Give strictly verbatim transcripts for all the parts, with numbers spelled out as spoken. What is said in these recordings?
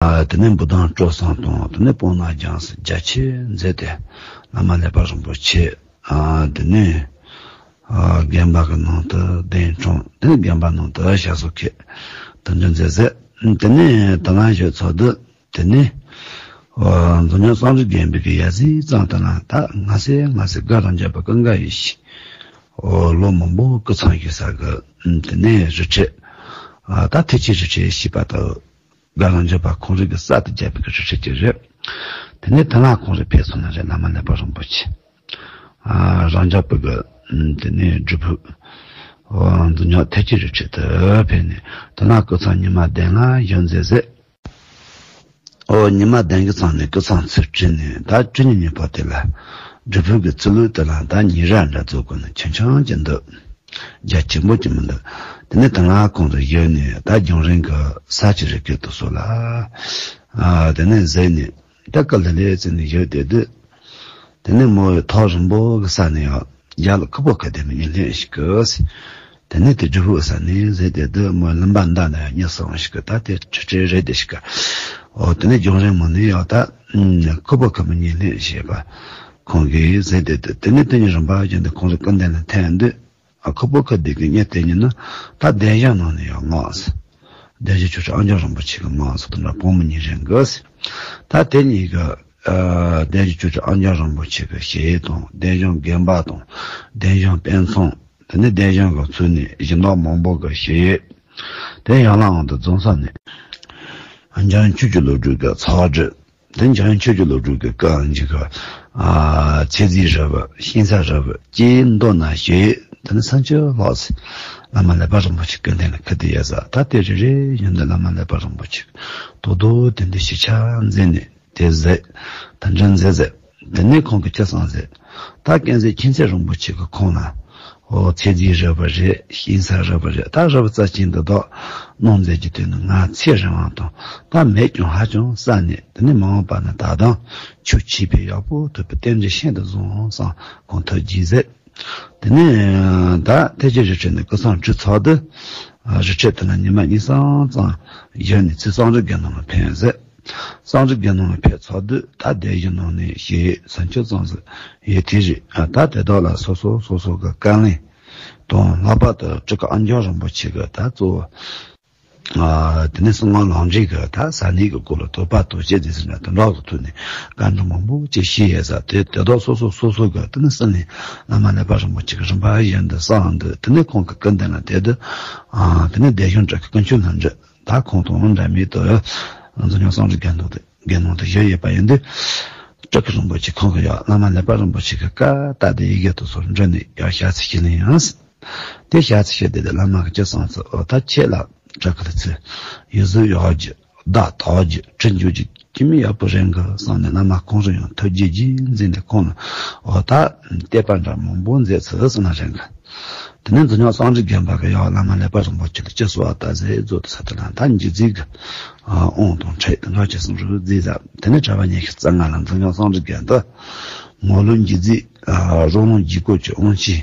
ཨ་དེ་ནས་འབུམ་སྡོང་སྤྲོ་གསུམ་དང་དེ་ནས་སྤང་ནག་རྒྱང་སྲིང་རྒྱ་ཆེ་མཛད་དེ་བླ་མ་ཀླད་པ་རིན་པོ་ཆེ་ཨ་དེ་ནས་ཨ་དགོན་པ་གི་ནང་དུ་གདན་དྲངས། དེ་ནས་དགོན་པ་ནང་དུ་ཞབས་སོར་འཁོད། དེ་འདྲ་མཛད་ཟེར། དེ་ནས་དེ་ལ་བཞུགས་ཚར་དུས། དེ་ནས་ཨ་འཛམ་གླིང་གསང་སྒྲུབ་དགོན་པའི་གི་ཡ་ཟི་ཙང་དེ་ལ་ད་ང་སེ་ང་སེ་དགའ་རང་རྒྱལ་པ་ཀུན་དགའ་ཡེ་ཤེས། ཨོ་ལོ་མང་པོ་སྐུ་མཚམས་བཞུགས་ས་གི་དེ་ནས་རི་ཁྲོད། ཨ་ད་ཐེག་ཆེན་རི་ཁྲོད་ཞེས་པ་དང་། དགའ་རང་རྒྱལ་པ་ཁོང་རང་གི་གསར་དུ་བརྒྱབ་པའི་གི་རི་ཁྲོད་ཅིག་རེད། དེ་ནས་དེ་ལ་ཁོང་རང་ཕེབས་སོང་ན་རེད། བླ་མ་ཀླད་པ་རིན་པོ་ཆེ། ཨ་རང་རྒྱལ་པ་གི་དེ་ནས་སྒྲུབ་ཕུག་ཨོ་འཛམ་གླིང་ཐེག་ཆེན་རི་ཁྲོད་དུ་ཕེབས་ནས་དེ་ལ་སྐུ་མཚམས་ཉི་མ་བདུན་ལ་བཞུགས་མཛད་ཟེར། ཨོ་ཉི་མ་བདུན་གྱི་མཚམས་ནས་སྐུ་མཚམས་ཚར་བྱས་ནས་ད་བཅུ་གཉིས་ཉིན་པོ་དེ་ལ་སྒྲུབ་ཕུག་གི་ཚུལ་ལུགས་དེ་ལ་ད་ཉེ་རབས་འདྲ་བཟོ་དགོས་ནས་ཆུང་ཆུང་ཅིག་འདུག་རྒྱ་ཆེན་པོ་ཅིག་མི་འདུག་དེ་ནས་དེ་ལ་ཁོང་ཚོ་བཞུགས་ནས་ད་རྒྱང་རིང་གི་ས་ཆ་རི་སྐོར་དུ་སོགས་ལ་ཨ་དེ་ནས་གཟིགས་ནས་ད་སྐུ་ལྷོད་ལྷོད་བྱས་ནས་བཞུགས་བསྡད་དུས། དེ་ནས་མོ་ཐག་རིང་པོ་གི་ས་ནས་ཡང་རྒྱབ་ལ་ཁུ་བོ་ཁ་དེ་མི་གཉིས་སླེབས་ཤིག་གི། དེ་ནས་དེ་སྒྲུབ་ཕུག་ས་ནས་གཟིགས་བསྡད་དུས་མོ་ལུང་པ་མདའ་ནས་ཡང་གཉིད་སད་ཤིག་གི། ད་དེ་ཁྲིག་ཁྲིག་རེད་བསྡད་ཤིག་གི། འོ་དེ་ནས་རྒྱང་རིང་མོ་ནས་ཡང་ད་ཁུ་བོ་ཁ་མི་གཉིས་སླེབས་ཞེས་པ་ཁོང་གིས་གཟིགས་བསྡད་དུས། དེ་ནས་དེ་གཉིས་རིམ་པ་བཞིན་དུ་ཁོང་རང་སྐུ་མདུན་ལ་ཐོན་དུས། ཨ་ཁུ་བོ་ཁ་འདི་གི་གཉིད་དེ་གཉིད་ནི་ད་གདན་གཞུང་ནང་ནས་ཡང་ངོ་ཟེར། གདན་གཞུང་ཆོས་སྲིད་ཨང་རྒྱང་རིན་པོ་ཆེ་གི་ངོ་ཟེར། དེ་འདྲ་བུ་མོ་གཉིས་རེད་གི་ཟེར། ད་དེ་གཉིས་ཀྱིས་ཨ་གདན་གཞུང་ཆོས་སྲིད་ཨང་རྒྱང་རིན་པོ་ཆེ་གི་ཞལ་དང་། གདན་གཞུང་དགོན་པ་དང་། གདན་གཞུང་དཔོན་ཚང་། དེ་ནས་གདན་གཞུང་གི་ཚུལ་ནས་སྦྱིན་བདག་མང་པོ་གི་ཞལ། དེ་ཡན་ལག་དབང་དུ་རྫོགས་ས་ནས་འཇམ་དབྱངས་ཆོས་ཀྱི་བློ་གྲོས་ཀྱི་ཚོགས་སྒྲིག་དེ་འཇམ་དབྱངས་ཆོས་ཀྱི་བློ་གྲོས་ཀྱི་བཀའ་འགྱུར་གྱི་ཨ་ཚེ་རྫས་རིལ་བུ་ཤིང་ཚ་རིལ་བུ་ཅེས་མདོར་ན་ཞུས། དེ་ནས་སུམ་ཅུ་ལྷག་ཙམ་བླ་མ་ཀླད་པ་རིན་པོ་ཆེ་སྐུ་མདུན་ལ་ཁུར་དུ་ཡོད་ས། ད་དེ་རེ་རེ་བཞིན་དུ་བླ་མ་ཀླད་པ་རིན་པོ་ཆེ་དོ་དོ་དེ་འདྲ་ཞིབ་ཆ་མཛད་ནས་དེ་ཟེར། དེ་འདྲ་མཛད་ཟེར། དེ་ནས་ཁོང་གིས་ཅི་གསུངས་ཟེར། ད་ཀུན་གཟིགས་མཁྱེན་བརྩེ་རིན་པོ་ཆེ་གིས་ཁོང་ལ། འོ་ཚེ་རྫས་རིལ་བུ་རེད། ཤིང་ཚ་རིལ་བུ་རེད། ད་རིལ་བུ་རྩ་ཆེན་འདི་དག་གནང་མཛད་ཀྱི་དོན་ནི་ང་ཚེ་རིང་བ་དང་ད་མེད་ཀྱང་ཧ་ཅང་བསམ་ནས། དེ་ནས་མ་འོངས་པ་ན་ད་དུང་ཆོས་ཁྱད་པར་ཡག་པོ་ཐོབ་པའི་རྟེན་འབྲེལ་ཤིན་ཏུ་བཟང་བསམ་ཁོང་ཐུགས་དགྱེས་ཟེར། དེ་ནས་ད་ཐེག་ཆེན་རི་ཁྲོད་ནས་སྐུ་མཚམས་གྲོལ་ཚར་དུས། རི་ཁྲོད་དེ་ན་ཉི་མ་གཉིས་གསུམ་ཙམ་བཞུགས་ནས་ཚུར་གསང་སྒྲུབ་དགེ་སློང་ལ་ཕེབས་ཟེར། གསང་སྒྲུབ་དགེ་སློང་ལ་ཕེབས་ཚར་དུས་ད་གདན་གཞུང་ནང་ནས་ཞལ་སུམ་ཅུ་ཙམ་ཟིག་ཡོད་དེ་རེད། ཨ་ད་དེ་དག་ལ་སོ་སོ་སོ་སོ་གི་བཀའ་ལན་དང་། ལྷག་པར་དུ་སྤྲུལ་སྐུ་ཨང་རྒྱང་རིན་པོ་ཆེ་གིས་ད་གཙོ་བོ་ཨ་དེ་ནས་གསང་སྔགས་ལམ་འབྲས་ཀྱི་ད་ཟབ་གནད་ཀྱི་སྐོར་ལ་དོགས་པ་དོགས་གཅོད་དེ་ཚོ་འདྲ་དོན་དག་གི་ཐོག་ནས་བཀའ་འདྲི་མང་པོ་ཅིག་ཞུས་ཡོད་ས། དེ་དེ་དག་སོ་སོ་སོ་སོ་གིས་དེ་ནས་གསན་ནས་བླ་མ་ཀླད་པ་རིན་པོ་ཆེ་གིས་རིམ་པ་བཞིན་དུ་གསན་དུས། དེ་ནས་ཁོང་གི་སྐུ་མདུན་ལ་དེ་དུས་ཨ་དེ་ནས་སྡེ་གཞུང་སྤྲུལ་སྐུ་ཀུན་མཁྱེན་ལྷུན་གྲུབ། ད་ཁོང་དང་འདྲ་མི་དུ་འཛམ་གླིང་གསང་སྒྲུབ་དགེ་འདུན་དུ་དགེ་འདུན་དུ་བཞུགས་ཡོད་པ་ཡིན་དུས། སྤྲུལ་སྐུ་རིན་པོ་ཆེ་ཁོང་གིས་ཡང་བླ་མ་ཀླད་པ་རིན་པོ་ཆེ་གི་བཀའ་ལྟར་དུ་ཡི་གེ་དུ་སོགས་འབྲི་ནས་ཡང་ཞལ་ཚིག་ཞུས་ལན་ཡང་། དེ་ཞལ་ཚིག་ཞུས་དེ་དུས་བླ་མ་གིས་ཅི་གསུངས་ཟེར། འོ་ད་ཁྱེད་ལ་སྤྲུལ་སྐུ་ལ་ཚུར་ཡིག་གཟུགས་ཡག་རྒྱུ་བརྡ་དག་རྒྱུ་འབྲི་འཇུག་རྒྱུ་ཁྱད་མེད་ཡག་པོ་རན་གི་གསུངས་ནས། བླ་མ་ཁོང་རང་ཡང་ཐུགས་དགྱེས་དགྱེས་མཛད་ནས་ཁོང་ལ་འོ་ད་བསྟོད་པ་འདྲ་མང་པོ་མཛད་ཚུལ་གསུངས་ན་རན་གི། དེ་ནས་འཛམ་གླིང་གསང་སྒྲུབ་དགོན་པ་གིས་ཡང་བླ་མ་ཀླད་པ་རིན་པོ་ཆེ་ལ་ཅི་གསོལ་བ་བཏབ་ཟེར་ཟེར་དུས་ས་དེ་ལ་ད་འགྱུར་རྫས་ཀྱི་དབང་དང་ཁྲིད་དེ་འདྲ་ཅིག་གསུང་རོགས་མཛད་ཟེར། དེ་ནས་གྲྭ་པ་ཉི་ཤུ་རྩ་ལྔ་ལ་འཛམ་གླིང་གསང་སྒྲུབ་དགོན་དུ་ངོ་ལོག་འགྱུར་རྫས་རང་ལུགས་འགྱུར་སྐོར་གྱི་དབང་ཆེན་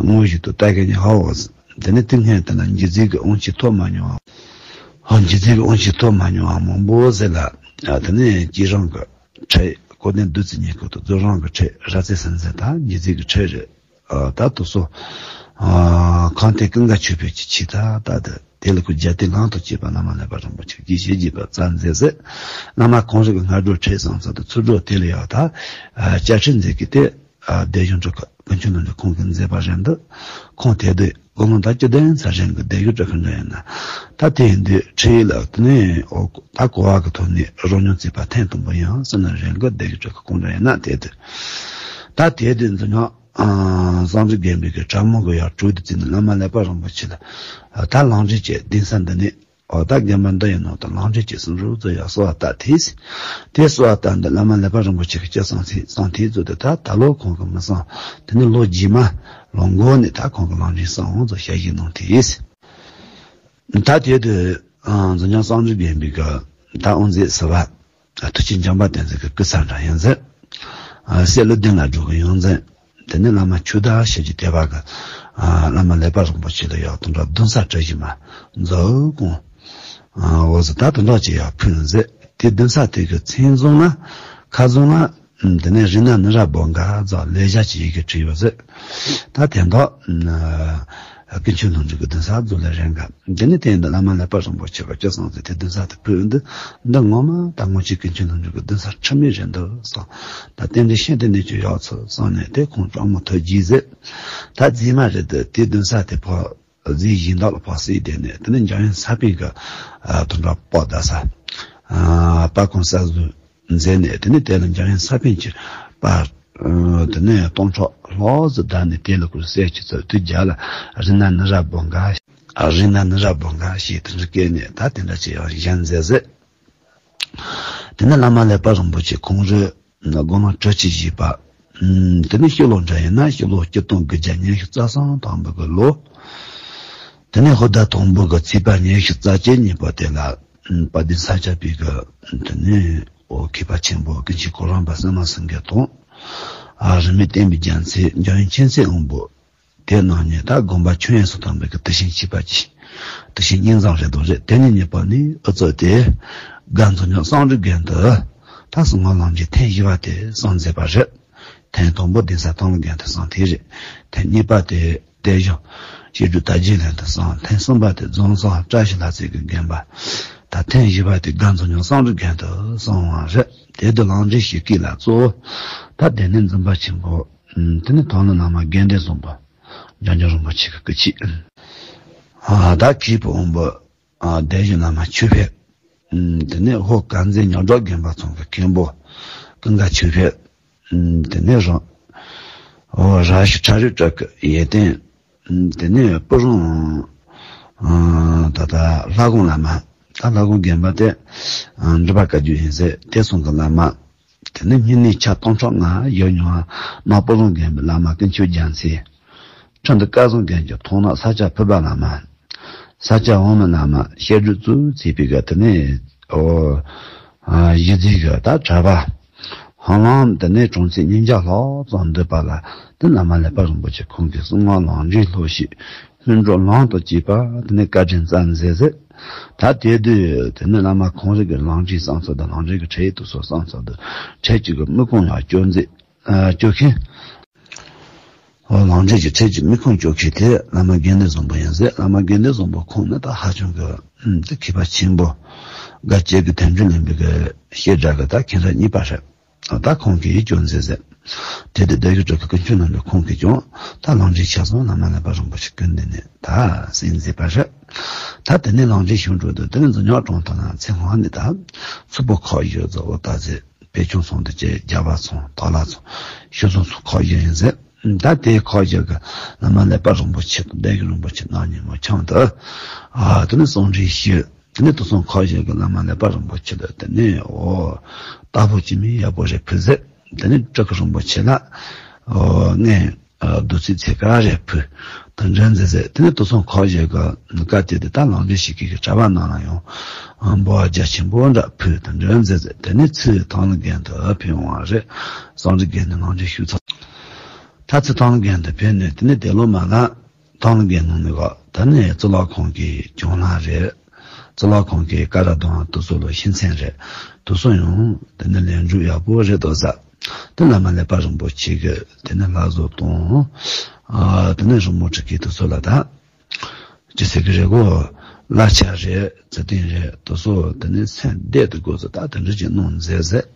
དངོས་གཞི་དུ་བསྟར་གི་ཉེ་ཧ་འོ་ཟེར། དེ་ནས་དེ་སྔོན་དེ་ན་འགྱུར་རྫས་ཀྱི་དབང་ཆེན་ཐོབ་མ་མྱོང་བ། འགྱུར་རྫས་ཀྱི་དབང་ཆེན་ཐོབ་མ་མྱོང་བ་མང་པོ་ཟེར་ལ། དེ་ནས་རྗེ་རང་གི་ཁྲིད། དགེ་ལྡན་བདུད་རྩི་ཉེ་སྐོར་དུ་རྫོགས་རང་གི་ཁྲིད་རབ་རྩེ་སེམས་འཛིན་དང་འགྱུར་རྫས་ཀྱི་ཁྲིད་རེད། ཨ་ད་དུ་སོ། ཨ་ཁང་ཐེག་ཀུན་དགའ་ཆོས་འཕེལ་གྱི་ཆེད་དུ་ད་དེ་དེ་ལ་ཁོ་རྒྱབ་རྟེན་ལམ་དུ་བྱས་པ་བླ་མ་ཀླད་པ་རིན་པོ་ཆེ་གིས་ཞལ་བཞེས་པ་ཙམ་མཛད་ཟེར། བླ་མ་ཁོང་རང་གི་སྔ་དྲོ་ཁྲིད་གསུངས་ཚར་དུས་ཚུར་འགྲོ་དེ་ལ་ཡང་ད་ཨ་བཅའ་ཁྲིད་མཛད་ཀྱི་དེ། ཨ་སྡེ་གཞུང་སྤྲུལ་སྐུ་ཀུན་མཁྱེན་ལྷུན་གྲུབ་ཁོང་གིས་མཛད་པ་རེད་འདུག་ཁོང་དེ་དུས་དགུང་ལོ་ཟླ་བཅུ་བདུན་ཚར་རན་གི་སྡེ་གཞུང་སྤྲུལ་སྐུ་འདྲ་ཡིན་ན། ད་དེ་ཡིན་དུས་ཁྲིད་ཡིག་ལ་དེ་ནས་འོ་ད་གོ་བ་གི་ཐོག་ནས་རོ་སྙོམས་བརྩིས་པ་ཐེངས་དང་པོ་ཡིན་ཟེར་ན་རན་གི། སྡེ་གཞུང་སྤྲུལ་སྐུ་ཁོང་འདྲ་ཡིན་ན་དེ་དུས། ད་དེ་དུས་འཛམ་གླིང་ཨ་གསང་སྒྲུབ་དགོན་པའི་གི་གྲྭ་མང་གི་ཡར་དྲུག་དུ་བརྩིས་ནས་བླ་མ་ཀླད་པ་རིན་པོ་ཆེ་ལ་ད་ལམ་འབྲས་ཀྱི་གདན་ས་འདི་ནས། འོ་ད་དགོན་པ་འདི་ཡི་ནང་དུ་ལམ་འབྲས་ཀྱི་གསུང་རབ་ཚོ་ཡང་གསོལ་བ་བཏབ་དེས། དེ་གསོལ་བ་བཏབ་འདི་བླ་མ་ཀླད་པ་རིན་པོ་ཆེ་གིས་ཅི་གསུངས་ཚེ་གསུངས་དེ་ཚོ་དེ་ད་ད་ལོ་ཁོང་གིས་མི་གསུང་། དེ་ནི་ལོ་རྗེས་མ་ལོ་འགོ་ནས་ད་ཁོང་གིས་ལམ་འབྲས་གསུང་འོང་ཚོ་ཞལ་བཞེས་གནང་དེས། ད་དེ་དུས་འཛམ་གླིང་གསང་སྒྲུབ་དགོན་པའི་གི་ད་དབུ་མཛད་ཟུར་པ། ཨ་མཐུ་ཆེན་འཇམ་དཔལ་བསྟན་འཛིན་གྱི་སྐུ་ཚ་འདྲ་ཡང་མཛད། ཨ་སྲས་ཀླུ་ལྡིང་ལ་འགྲོ་གི་ཡང་མཛད། དེ་ནས་བླ་མ་ཆོས་བདག་ཞེས་ཀྱི་དད་པ་གི་ཨ་བླ་མ་ཀླད་པ་རིན་པོ་ཆེ་ལ་ཡང་དོན་དག་གདུང་སར་བྲིས་ཤིང་མ་མཛོད་ཀོང་། ཨ་འོ་ཟེར་ད་དོན་དག་ཅིག་ཡང་ཕུལ་མཛད། དེ་གདན་ས་དེ་གི་མཚན་བཟུང་ན་ཁ་བཟུང་ན། ཨ་དེ་ནས་རི་ན་ནི་ར་བོ་འགའ་ཟེར་ལེགས་སྦྱར་གྱི་ཡི་གེ་བྲིས་ཡོད་ཟེར། ད་དེ་དག་ཨ་ཀུན་མཁྱེན་ལྷུན་གྲུབ་ཀྱི་གདན་ས་རྫོགས་ལས་རེད་འགའ། དེ་ནས་དེ་འདི་བླ་མ་ཀླད་པ་རིན་པོ་ཆེ་གིས་ཅི་གསུངས་ཟེར། དེ་གདན་ས་དེ་བོད་འདི་འདི་ངོ་མ་ད་ངོ་ཅིག་ཀུན་མཁྱེན་ལྷུན་གྲུབ་ཀྱི་གདན་ས་འཁྲུལ་མེད་རེད་འདུག་གསུངས། ད་རྟེན་འབྲེལ་ཤིང་རྟ་ནས་ཀྱི་ཡག་ཚུལ་གསུངས་ནས། དེ་ཁོང་གྲོགས་མོ་ཐུགས་དགྱེས་ཟེར། ད་རྗེས་མ་རེད་དེ། དེ་གདན་ས་དེ་ཕར་རྫས་གཞན་དག་ལ་ཕར་བསྲེས། དེ་ནས་དེ་ནས་འཇམ་དབྱངས་ས་པཎ་གྱི་ཨ་དོན་དག་པོ་ད་ས་ཨ་པར་ཁུང་གསར་བཟོ་མཛད་ནས། དེ་ནས་དེ་ལ་འཇམ་དབྱངས་ས་པཎ་གྱི་པར་ཨ་དེ་ནས་སྟོང་ཕྲག་ལྷག་ཙམ་བརྡར་ནས། དེ་ལ་ཁོས་གསལ་བྱེད་ཚུལ་དེ་རྒྱ་ལ་རི་ན་ནི་ར་བོ་འགའ། ཨ་རི་ན་ནི་ར་བོ་འགའ་ཞེས་དེ་འདྲ་བཀོད་ནས། ད་དེ་འདྲ་ཅིག་ཡང་བཞེངས་མཛད་ཟེར། དེ་ནས་བླ་མ་ཀླད་པ་རིན་པོ་ཆེ་ཁོང་རང་དགུང་ལོ་དྲུག་ཅུ་བཞེས་པ། ཨམ་དེ་ནས་ཕྱི་ལོ་འདྲ་ཡིན་ན་ཕྱི་ལོ་ཆིག་སྟོང་དགུ་བརྒྱ་ཉི་ཤུ་རྩ་གསུམ་ཐམ་པ་གི་ལོ། དེ་ནས་ཕོ་ཟླ་དང་པོ་གི་ཚེས་པ་ཉི་ཤུ་རྩ་གཅིག་ཉིན་པ་དེ་ལ། ཨམ་དཔལ་ལྡན་ས་སྐྱ་པའི་གི་དེ་ནས་ཨོ་མཁས་པ་ཆེན་པོ་ཀུན་མཁྱེན་གོ་རམས་པ་སེམས་དཔའ་སེང་གེ་དང་། ཨ་རིས་མེད་བསྟན་པའི་རྒྱལ་མཚན་འཇམ་དབྱངས་མཁྱེན་བརྩེ་དབང་པོ། དེ་རྣམ་གཉིས་ད་དགོངས་པ་ཁྱོན་ཡངས་སུ་དག་པའི་གི་དེ་བཞིན་གཤེགས་པ་གྱི་དེ་བཞིན་སྙིང་གཟུགས་རེད་འདུག་རེད། དེ་གཉིས་གཉིས་པོ་ནི་ཨུ་ཚུགས་ཏེ་རྒན་ཚོ་ཉག་བསམ་གྲུབ་རྒན་དུ་ད་གསང་སྔགས་ལམ་གྱི་ཐེངས་བཞི་པ་དེ་གསན་མཛད་པ་རེད། ཐེངས་དང་པོ་གདན་ས་ཐང་ལྷ་རྒན་དུ་གསན། དེ་རེད། ཐེངས་གཉིས་པ་དེ་བསྟན་བཞུགས་བཤད་སྒྲུབ་དར་རྒྱས་གླིང་དུ་གསན། ཐེངས་གསུམ་པ་དེ་རྫོང་གསར་བཀྲ་ཤིས་ལྷ་རྩེ་གི་དགོན་པ། ད་ཐེངས་བཞི་པ་དེ་རྒན་ཚོ་ཉག་བསམ་གྲུབ་རྒན་དུ་གསན་པ་རེད། དེ་དུས་ལམ་འབྲས་ཞུ་མཁན་ལ་གཙོ་བོ་ད་སྡེ་སྣོད་འཛིན་པ་ཆེན་པོ། ཨམ་དེ་ནས་དང་བླངས་བླ་མ་དགེ་འདུན་བཟང་པོ། འཇམ་མགོན་རིན་པོ་ཆེ་གི་སྐུ་མཆེད། ཨ་ད་མཁས་པའི་དབང་པོ། ཨ་སྡེ་བཞི་བླ་མ་ཆོས་འཕེལ། ཨམ་དེ་ནས་ཧོར་དཀར་མཛེས་ཉག་སྒྲོག་དགོན་པ་ཚང་གི་མཁན་པོ་ཀུན་དགའ་ཆོས་འཕེལ། ཨམ་དེ་ནས་རང་ཨོ་ར་ཤི་ཁྲ་རུ་བྲག་གི་ཡོན་ཏན། ཨམ་དེ་ནས་སྤུ་རོང་ཨ་ད་ལྟ་ལྷ་ཁང་བླ་མ། ད་ལྷ་ཁང་དགོན་པ་དེ་ཨ་འབྲུག་པ་བཀའ་བརྒྱུད་ཡིན་ཟེར། དེ་ཚང་གི་བླ་མ། དེ་ནས་སྨྱུང་གནས་ཆ་སྟོང་ཕྲག་ལྔ་བཞུགས་མྱོང་བ་ནག་སྤུ་རོང་དགོན་པའི་བླ་མ་ཀུན་མཁྱེན་རྒྱལ་མཚན། ཁྲི་འདུ་སྐལ་བཟང་དགོན་གྱི་མཐོང་ནག་ས་སྐྱ་ཕུར་པ་བླ་མ། ས་སྐྱ་འོག་མིན་བླ་མ་བཤད་སྒྲུབ་གཙོ་བོ་བྱས་པའི་གི་དེ་ནས་ཨོ་ཨ་གཞི་རྩའི་གི་ད་གྲྭ་པ། ཧ་ལམ་དེ་ནས་གྲངས་ཚད་ཉིས་བརྒྱ་ལྷག་ཙམ་འདུས་པ་ལ། དེ་བླ་མ་ཀླད་པ་རིན་པོ་ཆེ་ཁོང་གིས་གསང་སྔགས་ལམ་འབྲས་སློབ་བྱེད་ལྷུན་གྲུབ་ལམ་དུ་བྱེད་པ་དེ་ནས་བཀའ་དྲིན་སྩལ་མཛད་ཟེར། ད་དེ་དུས་དེ་ནས་བླ་མ་ཁོང་རང་གི་ལམ་འབྲས་གསང་ཚུལ་དང་ལམ་འབྲས་ཀྱི་ཁྲིད་ཡིག་དེ་ཚོ་གསང་ཚུལ་དང་ཁྲིད་ཡིག་གི་མིག་ཁུངས་ཡང་སྐྱོར་མཛད། ཨ་སྐྱོར་མཁན། ཨོ་ལམ་འབྲས་ཀྱི་ཁྲིད་ཡིག་གི་མིག་ཁུངས་སྐྱོར་མཁན་དེ་བླ་མ་དགེ་འདུན་བཟང་པོ་ཡིན་ཟེར། བླ་མ་དགེ་འདུན་བཟང་པོ་ཁོང་ནི་ད་ཧ་ཅང་གི་ཨུམ་དེ་མཁས་པ་ཆེན་པོ། དགའ་སྐྱེ་གི་དོན་འགྲེལ་ལེན་པའི་གི་བཤད་གྲྭ་གི་ད་མཁན་སློབ་གཉིས་པ་རེད། ད་ཁོང་གིས་སྐྱོར་མཛད་ཟེར། དེ་དུས་སྡེ་བཞི་བྲག་གི་ཀུན་མཁྱེན་རྣམ་གྲོལ་ཁོང་གིས་ཀྱང་ད་ལམ་འབྲས་ཆ་ཚང་བླ་མ་ཀླད་པ་རིན་པོ་ཆེ་སྐུ་མདུན་ནས་ད་གསན་མཛད་པ་རེད། ད་དེ་ནས་ལམ་འབྲས་ཞུ་འགྲོ་དུས་དེ་ནས་འཛམ་གླིང་གྲོང་དུ་ན་ཚེ་སྔོན་ནས་ད་མཚུར་ཕུ་ཁག་བཞི་ཟེར། ཨོ་ད་ཟེར། བེ་ཆུང་ཚང་དུ་བཅས། རྒྱ་བལ་ཚང་། དར་ལག་ཚང་། ཞོལ་ཚང་སོགས་ཁག་བཞི་ཡིན་ཟེར། ད་དེའི་ཁག་བཞི་གི་བླ་མ་ཀླད་པ་རིན་པོ་ཆེ་དང་སྡེ་བཞི་རིན་པོ་ཆེ་རྣམ་གཉིས་མོ་ཆང་དུ་ཨ་དེ་ནས་གསང་འདྲེན་ཞུས། དེ་ནས་དེ་ཚང་ཁག་བཞི་གི་བླ་མ་ཀླད་པ་རིན་པོ་ཆེ་ལ་དེ་ནས་ཨོ་རྟག་པར་སྐྱེ་མེད་ཡག་པོ་རེ་ཕུལ་ཟེར། དེ་ནས་སྤྲུལ་སྐུ་རིན་པོ་ཆེ་ལ་ཨོ་ངས་ཨ་བདུད་རྩི་ཚེ་དཀར་རེ་ཕུལ། དེ་འདྲ་མཛད་ཟེར། དེ་ནས་དེ་ཚང་ཁག་བཞི་གི་སྐབས་དེ་དུས་ད་ལམ་འབྲས་ཞུ་མཁན་གྱི་གྲྭ་པ་རྣམས་ལ་ཡང་ཨ་འབུལ་བ་རྒྱ་ཆེན་པོ་འདྲ་ཕུལ། དེ་འདྲ་མཛད་ཟེར། དེ་ནས་ཚུར་ཐང་ལྷ་རྒན་དུ་ཕེབས་འོང་བ་རེད། གསང་འདུས་དགོན་ནས་ལམ་འབྲས་ཞུས་ཚར། ད་ཚུར་ཐང་ལྷ་རྒན་དུ་ཕེབས་ནས་དེ་ནས་དེ་ལོ་མ་ལ་ཐང་ལྷ་རྒན་ནང་ནས་ག་ད་ནས་གཙུག་ལག་ཁང་གི་གྱང་ལྷ་རེད། གཙུག་ལག་ཁང་གི་ཀ་ར་དང་དེ་ཚོ་ལ་ཤིང་ཚན་རེད། དེ་ཚོ་ཡང་དེ་ནས་ལེགས་འགྲུབ་ཡག་པོ་རེད་འདུག་ཟེར། དེ་བླ་མ་ཀླད་པ་རིན་པོ་ཆེ་གིས་དེ་ནས་ལྷ་བཟོ་དང་། ཨ་དེ་ནས་རི་མོ་འབྲི་མཁན་དེ་ཚོ་ལ་ད་ཅི་ཟེར་གི་རེད་གོ། གླ་ཆ་རེད། རྩི་ཏིང་རེད། དེ་ཚོ་དེ་ནས་སེམས་བདེ་དུ་དགོས་ཚུལ་ད་དེ་འདྲ་ཅིག་གནང་མཛད་ཟེར།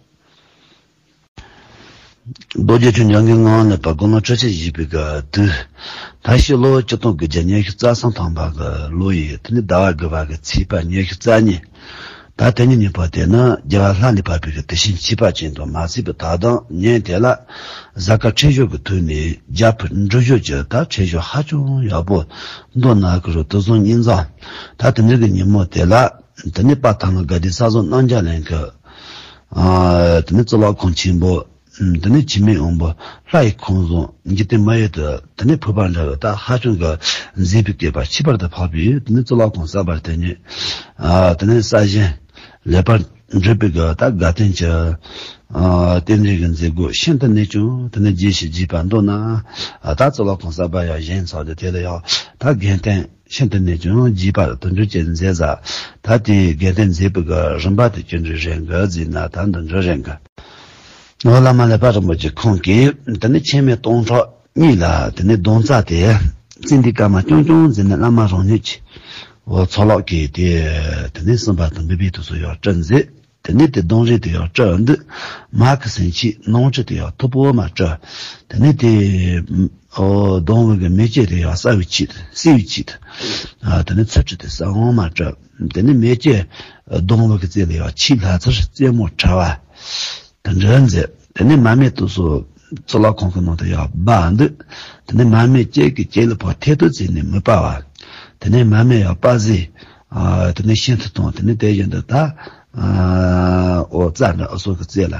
རྡོ་རྗེ་འཆང་འཇམ་མགོན་ངག་དབང་ཀླད་པ་དགུང་ལོ་དྲུག་ཅུ་བཞེས་པའི་གི་དུས། ད་ཕྱི་ལོ་ཆིག་སྟོང་དགུ་བརྒྱ་ཉི་ཤུ་རྩ་གསུམ་ཐམ་པ་གི་ལོ་ཡི་དེ་ནི་ཟླ་བ་དགུ་པ་གི་ཚེས་པ་ཉི་ཤུ་རྩ་གཉིས། ད་དེ་ཉིན་ཉིན་པ་དེ་ནི་རྒྱལ་བ་ལྷ་ལས་བབས་པའི་གི་དུས་ཆེན་ཁྱད་པར་ཅན་དུ་མ་ཚུད་པའི་ད་དུང་ཉིན་དེ་ལ་གཟའ་སྐར་འཕྲད་ཞོར་གྱི་དུས་ནས་རྒྱ་བོད་འབྲུག་བཞི་གི་ད་འཕྲད་ཞོར་ཧ་ཅང་ཡག་པོ་འདུག་ན་གི་རུ་དུས་བཟང་ཉིན་བཟང་། ད་དེ་འདྲ་གི་ཉིན་མོ་དེ་ལ་དེ་ནི་དཔལ་ཐང་ལྷ་དགའ་ལྡན་ས་རྫོང་རྣམ་རྒྱལ་གླིང་གི་ཨ་དེ་ནི་གཙུག་ལག་ཁང་ཆེན་པོ། ཨུམ། དེ་ནས་འཆི་མེད་དབང་པོ་ལྷ་ཡི་ཁང་བཟང་འཇིག་རྟེན་མ་ཡུལ་དུ་དེ་ནས་ཕུར་པ་འདྲ་བའི་ད་ཧ་ཅང་གི་མཛེས་པའི་བསྐལ་པ་ཁྱད་པར་དུ་འཕགས་པའི་དེ་ནས་གཙུག་ལག་ཁང་གསར་པར་དེ་ནས་ཨ་དེ་ནས་གསར་བཞེངས་ལེགས་པར་ འགྲུབ་པའི་གི་ད་དགའ་སྟོན་གྱི་ཨ་རྟེན་འབྲེལ་གྱི་མཛད་སྒོ་ཤིན་ཏུ་ནས་ཀྱང་དེ་ནས་རྒྱས་ཤིང་རྒྱས་པ་མདོར་ན་ཨ་ད་གཙུག་ལག་ཁང་གསར་པ་ཡང་བཞེངས་ཚར་ཏེ། དེ་ལ་ཡང་ད་དགེ་འདུན་ཤིན་ཏུ་ནས་ཀྱང་རྒྱས་པ་དུང་ཕྱུར་གྱིས་མཛད་ས། ད་དེའི་དགེ་འདུན་མཛད་པའི་གི་རིམ་པ་དེ་ཅི་འདྲ་རེད་གི་ཟེར་ན། ད་འདི་འདྲ་རེད་གི། ནོར་བླ་མ་ཀླད་པ་རིན་པོ་ཆེ་ཁོང་གིས་དེ་ནས་ཆེན་མོ་སྟོང་ཕྲག་གཉིས་ལ་དེ་ནས་གདུང་རྩ་དེ་ཙན་དན་དཀར་མ་རྐྱང་རྐྱང་མཛད་ནས། བླ་མ་རང་ཉིད་ཀྱི་འོ་ཚོགས་ལག་གིས་དེ་དེ་ནས་གསུངས་པ་དང་འབུལ་བའི་དུས་སུ་ཡང་སྤྲུལ་མཛད། དེ་ནས་དེ་གདུང་རས་དེ་ཡང་སྤྲུལ་འདུག། མ་གི་སེན་ཕྱེ་ནང་ཆུ་དེ་ཡང་མཐུག་པོ་མ་སྤྲུལ། དེ་ནས་དེ་འོ་གདུང་བུ་གི་མེ་ལྕེ་དེ་ཡང་གསལ་བའི་ཆེད་དུ་གསལ་བའི་ཆེད་དུ་ཨ་དེ་ནས་ཚིལ་ཁྲི་དེ་གསལ་བོ་མ་སྤྲུལ། དེ་ནས་མེ་ལྕེ་གདུང་བུ་གི་རྩེ་ལ་ཡང་ཆུའི་ལྷ་ཚུལ་རྩེ་མོ་ཕྲ་བ། དེ་འདྲ་མཛད། དེ་ནས་མར་མེ་དུ་སོ་གཙུག་ལག་ཁང་གི་ནང་དུ་ཡང་སྦ་འདུག། དེ་ནས་མར་མེ་ལྕེ་གི་ལྕེ་ལུ་ཕར་ཐད་དུ་བརྩིས་ནས་མི་སྤར་བ། དེ་ནས་མར་མེ་ཡང་སྤར་ཟས། ཨ་དེ་ནས་ཤིན་ཏུ་དང་། དེ་ནས་དེ་བཞིན་དུ་ད་ཨ་འོ་རྩྭ་འདྲ་ཨ་སོགས་ཀྱི་རྩེ་ལ་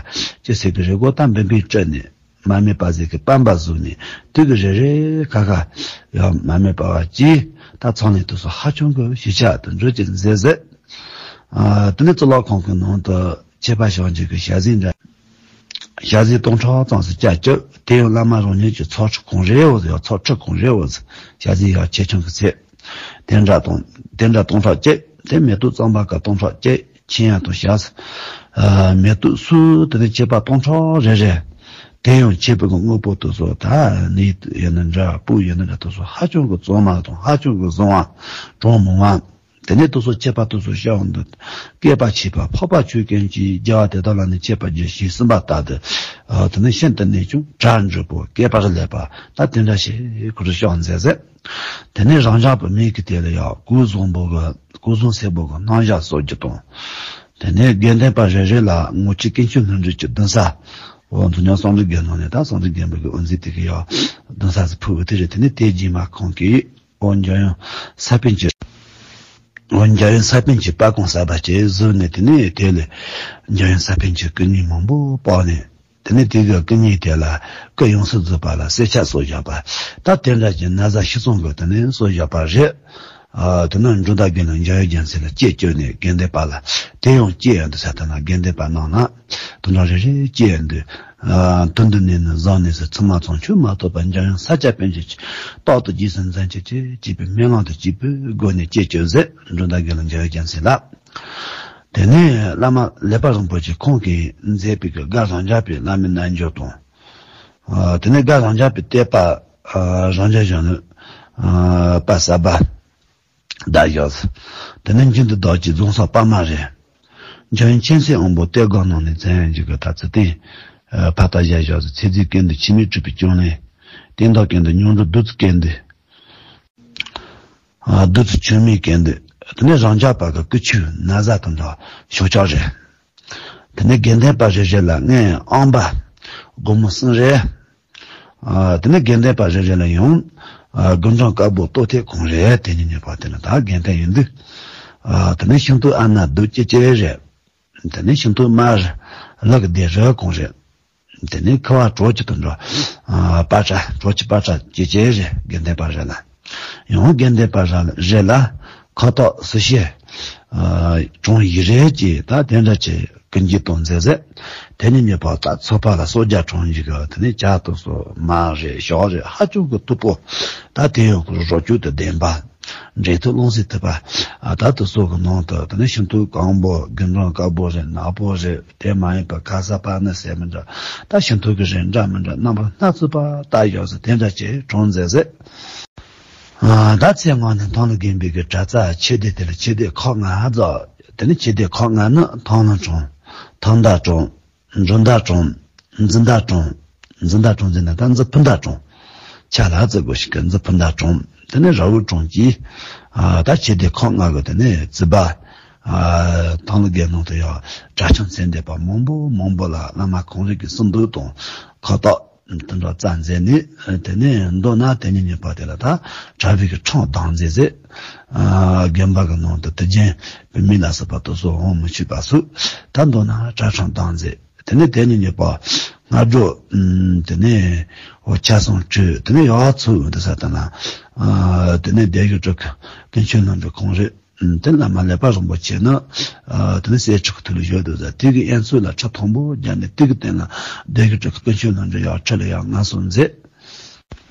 ཅི་ཟེར་གི་རེ་སྒོ་དང་འབུམ་པའི་སྤྲུལ་ནས་མར་མེ་སྤར་ཟས་ཀྱི་སྤར་འབག་བཟོས་ནས། དུས་ཀྱི་རེ་རེ་ཁ་ཁ་ཡང་མར་མེ་སྤར་བ་གྱིས། ད་ཚང་ནས་དུ་སོ་ཧ་ཅང་གི་ཞིབ་ཆ་དུ་འགྲོ་ཅིག་མཛད་ཟེར། ཨ་དེ་ནས་གཙུག་ལག་ཁང་གི་ནང་དུ་ཆད་པ་བྱང་ཆུབ་ཀྱི་ཞལ་ཟས་འདྲ། ཞལ་ཟས་སྟོང་ཕྲག་ཙམ་ཞིག་བཅའ་བཅུག། དེ་ཡང་བླ་མ་རང་ཉིད་ཀྱི་ཚོགས་ཁྲི་གང་རེ་འོ་ཟེར། ཚོགས་ཁྲི་གང་རེ་འོ་ཟེར། ཞལ་ཟས་ཡང་ཆེ་ཆུང་གི་ཚད། དེ་འདྲ་དང་དེ་འདྲ་སྟོང་ཕྲག་གཅིག། དེ་མེ་ཏོག་གཙང་པ་ཀ་སྟོང་ཕྲག་གཅིག། ཆིན་ཡང་དང་ཞག་ཨ་མེ་ཏོག་སུ་དེ་ནས་ཆད་པ་སྟོང་ཕྲག་རེ་རེ། དེ་ཡང་ཆད་པའི་གི་དངོས་པོ་དུ་སོ་ད་ནི་ཡིན་ན་འདྲ་སྤུ་ཡིན་ན་འདྲ་དུ་སོ་ཧ་ཅང་གི་གཙང་མ་དང་ཧ་ཅང་གི་བཟང་བ་གྲངས་མང་བ། དེ་ནས་དུ་སོ་ཆད་པ་དུ་སོ་ཤ་འོང་འདུག། བསྐལ་པ་ཆད་པ་འཕགས་པ་ཆོས་ཀུན་གྱི། རྒྱལ་བ་དེ་དག་ལ་ནི་ཆད་པ་བརྒྱད་ཞེས་གསུངས་པ་ལྟར་དུ། ཨ་དེ་ནས་ཤིན་ཏུ་ནས་ཀྱང་གྲ་འགྲིག་པོ་བསྐལ་པར་ལེགས་པ་ད་དེ་འདྲ་ཞིག་ཁོ་རུ་ཤོག་མཛད་ཟེར། དེ་ནས་རང་ཅག་པུ་མེ་གི་དེ་ལ་ཡང་སྐུ་བཟང་པོ་གི་སྐུ་བཟང་སེར་པོ་གི་རྣམ་གཞག་སོགས་ཀྱི་དང་། དེ་ནས་དགེ་འདུན་པ་རེ་རེ་ལ་ངོ་མཆོད་ཀུན་མཆོད་ལྷུན་གྲུབ་ཀྱི་གདུང་ས། འོ་འདི་ཉག་གསང་འདུས་དགེ་སློང་ནས་ད་གསང་འདུས་དགོན་པ་གི་དབུ་མཛད་དེ་གི་ཡང་གདུང་ས་སུ་ཕུལ་བ་དེ་རེད། དེ་ནས་དེ་རྗེས་མ་ཁོང་གིས་འོ་འཇམ་དབྱངས་ས་པཎ་གྱི། འོ་འཇམ་དབྱངས་ས་པཎ་གྱི་པར་ཁང་གསར་པ་ཅིག་བཟོས་ནས། དེ་ནས་དེ་ལས་འཇམ་དབྱངས་ས་པཎ་གྱི་སྐུ་བརྙན་མང་པོ་སྤར་ནས། དེ་ནས་དེ་གི་སྐུ་བརྙན་དེ་ལ་སྐུ་ཡོངས་སུ་རྫོགས་པ་ལ་གསལ་ཆ་སོགས་བཞག་པ། ད་དེ་འདྲ་གྱི་ན་བཟའ་ཕྱི་ཚོང་གི་དེ་ནས་སོགས་བཞག་པ་རེད། ཨ་དེ་ནས་འབྲུག་སྒྲ་དགེ་སློང་འཇམ་དབྱངས་རྒྱལ་མཚན་ལ་སྐྱེས་བཅོལ་ནས་དགེ་འདུན་པ་ལ་དེ་ཡང་སྐྱེས་ཡོང་དུ་ས་དེ་ན་དགེ་འདུན་པ་རྣམས་ལ་དོན་དག་རེ་རེ་སྐྱེས་ཡོང་དུས། ཨ་དོན་དུ་གནས་ནས་བཟང་གནས་སུ་ཚུལ་མ་ཚང་ཆོས་མ་ཐོབ་པར་འཇམ་དབྱངས་ས་སྐྱ་པཎ་ཆེན་གྱིས་རྟག་ཏུ་རྗེས་སུ་འཛིན་བྱེད་ཅེས་བྱས་པའི་སྨོན་ལམ་དུ་སྐྱེས་པའི་སྒོ་ནས་སྐྱེས་བཅོལ་ཟེར། འབྲུག་སྒྲ་དགེ་སློང་འཇམ་དབྱངས་རྒྱལ་མཚན་ལ། དེ་ནས་བླ་མ་ཀླད་པ་རིན་པོ་ཆེ་ཁོང་གིས་མཛད་པའི་གི་དགའ་རབ་འཇམ་པའི་བླ་མའི་རྣལ་འབྱོར་དང་། ཨ་དེ་ནས་དགའ་རབ་འཇམ་པའི་བསྟོད་པ་ཨ་རབ་འབྱམས་གཞོན་ནུ་ཨ་པ་ས་པ་བརྡ་བཞག། དེ་ནས་འཇུག་འདི་བདག་གི་རྫོང་སོགས་པ་མ་རེད། འཇམ་དབྱངས་མཁྱེན་བརྩེ་དབང་པོ་བསྟོད་དགའ་གནང་ནས་མཚན་ཡང་འཇུག་གི་ད་ཚིག་རྟེན་ཨ་ཕ་ད་བཞག་བཞག་ཚེ་རྫས་ཀུན་ཏུ་འཆི་མེད་གྲུབ་པའི་སྐྱོང་ལེན། བསྟན་བདག་ཀུན་ཏུ་མྱོང་གྲོལ་བདུད་རྩི་ཀུན་ཏུ། ཨ་བདུད་རྩི་ཆོས་མེད་ཀུན་ཏུ། དེ་ནས་རབ་འཇམ་པ་གི་སྐུ་ཆོས་ན་བཟའ་དང་འདྲ་ཤོག་ཆག་རེད། དེ་ནས་དགེ་འདུན་པ་རེ་རེ་ལ་རྔན་ཨང་པ་སྒོར་མོ་གསུམ་རེ། ཨ་དེ་ནས་དགེ་འདུན་པ་རེ་རེ་ལ་ཡང་ཨ་དགུན་གྲངས་དཀར་པོ་ལྟོ་ཐེངས་གང་རེ། དེ་ནས་ཉོས་པ་དེ་ལ་ད་དགེ་འདུན་ཡིན་དུས། ཨ་དེ་ནས་ཤིང་ཏོག་ཨ་ན་རྡོ་ཅི་ཅི་རེ། དེ་ནས་ཤིང་ཏོག་དམར་ལག་གི་སྡེ་རེ་གང་རེ། དེ་ནས་ཁུ་བ་གྲོ་ཅི་དང་འགྲོ། ཨ་པ་ཏྲ་གྲོ་ཅི་པ་ཏྲ་ཅི་ཅི་རེ་དགེ་འདུན་པ་རེ་ལ། ཡང་དགེ་འདུན་པ་རེ་ལ་ཁ་དོག་སུ་ཤེས། ཨ་གྲངས་ཡི་རེ་ཅི་ད་དེ་འདྲ་ཅི་ཀུན་གྱིས་དང་མཛད་ཟེར། དེ་ནས་ཉེ་བར་ད་ཚོ་པ་ལ་སོ་བརྒྱ་གྲངས་ཡི་གི་དེ་ནས་ཇ་དུ་སོ་མ་རེ་ཞོག་རེ་ཧ་ཅང་གི་མཐུག་པོ། ད་དེ་ཡང་རོ་བཅུད་དུ་ལྡན་པ། འབྲས་ཐུག་རླུང་སེམས་ཐུབ་པ། ཨ་ད་དུ་སོ་གི་ནང་དུ་དེ་ནས་ཤིང་ཏོག་གང་པོ་དགུན་གྲང་དཀར་པོ་རེ་ནག་པོ་རེ་དེ་མ་ཡིན་པ་ཁ་ས་པ་ནི་ཟེར་མི་འདྲ། ད་ཤིང་ཏོག་གི་རིགས་འདྲ་མི་འདྲ་རྣམ་པ་སྣ་ཚོགས་པ་ད་ཡོད་ཟེར་དེ་འདྲ་ཅི་གྲངས་མཛད་ཟེར། ཨ་ད་ཚེ་སྔ་ནས་ཐང་ལ་རྒན་པའི་གི་གྲྭ་རྩ་ཆོས་སྡེ་དེ་ལ་ཆོས་སྡེ་ཁག་ལྔ་རྫོགས། དེ་ནས་ཆོས་སྡེ་ཁག་ལྔ་ནི་ཐང་ལ་གྲངས། ཐང་མདའ་གྲངས། འབྲུ་མདའ་གྲངས། འཛིན་མདའ་གྲངས། འཛིན་མདའ་གྲངས་ཟེར་ན་ད་འཛི་འཕུར་མདའ་གྲངས། ཆ་ལ་བརྩི་དགོས་ཤིག་གི་འཛི་འཕུར་མདའ་གྲངས། དེ་ནས་ར་བུ་གྲངས་ཀྱིས། ཨ་ད་ཆོས་སྡེ་ཁག་ལྔ་གི་དེ་ནས་རྩིས་པ། ཨ་ཐང་ལ་རྒན་ནང་དུ་ཡང་གྲྭ་ཆུང་ཚན་སྡེ་པ་མང་པོ་མང་པོ་ལ་བླ་མ་གང་རིགས་ཀྱི་སུམ་མདོ་དང་ཁ་དོག་དེ་འདྲ་རྩ་མཛད་ནས། དེ་ནས་མདོར་ན་དེ་ཉིད་ཉེ་བར་དེ་ལ་ད་གྲྭ་པའི་གི་ཁྲང་བདག་མཛད་ཟེར། ཨ་དགོན་པ་གི་ནང་དུ་དུས་རྒྱུན་བུད་མེད་ལ་སོགས་པ་དུ་སོ་འོང་མི་ཆོད་པ་སུ། ད་མདོར་ན་གྲྭ་ཁྲང་བདག་མཛད། དེ་ནས་དེ་ཉིད་ཉེ་བར་སྔ་དྲོ་དེ་ནས་འོ་ཆ་ཚང་ཁྲུས། དེ་ནས་ཡག་ཚུལ་འདི་ས་དང་ལ། ཨ་དེ་ནས་སྡེ་བཞི་དྲུག་གི་ཀུན་མཆོད་ལྷུན་གྲུབ་གང་རེད། དེ་བླ་མ་ཀླད་པ་རིན་པོ་ཆེ་ནི། དེ་ནི་གསེར་ཁྲི་གི་ཐོག་ལ་བཞུགས་འདུག་ཟེར། དེ་གི་གཡས་ཟུར་ལ་ཁྲི་མཐོན་པོ་བརྒྱབ་ནས། དེ་གི་སྟེང་ལ་སྡེ་དགེ་སྤྲུལ་སྐུ་ཀུན་མཁྱེན་ལྷུན་གྲུབ་ཡར་ཁྲི་ལ་ཡར་མངའ་གསོལ་མཛད།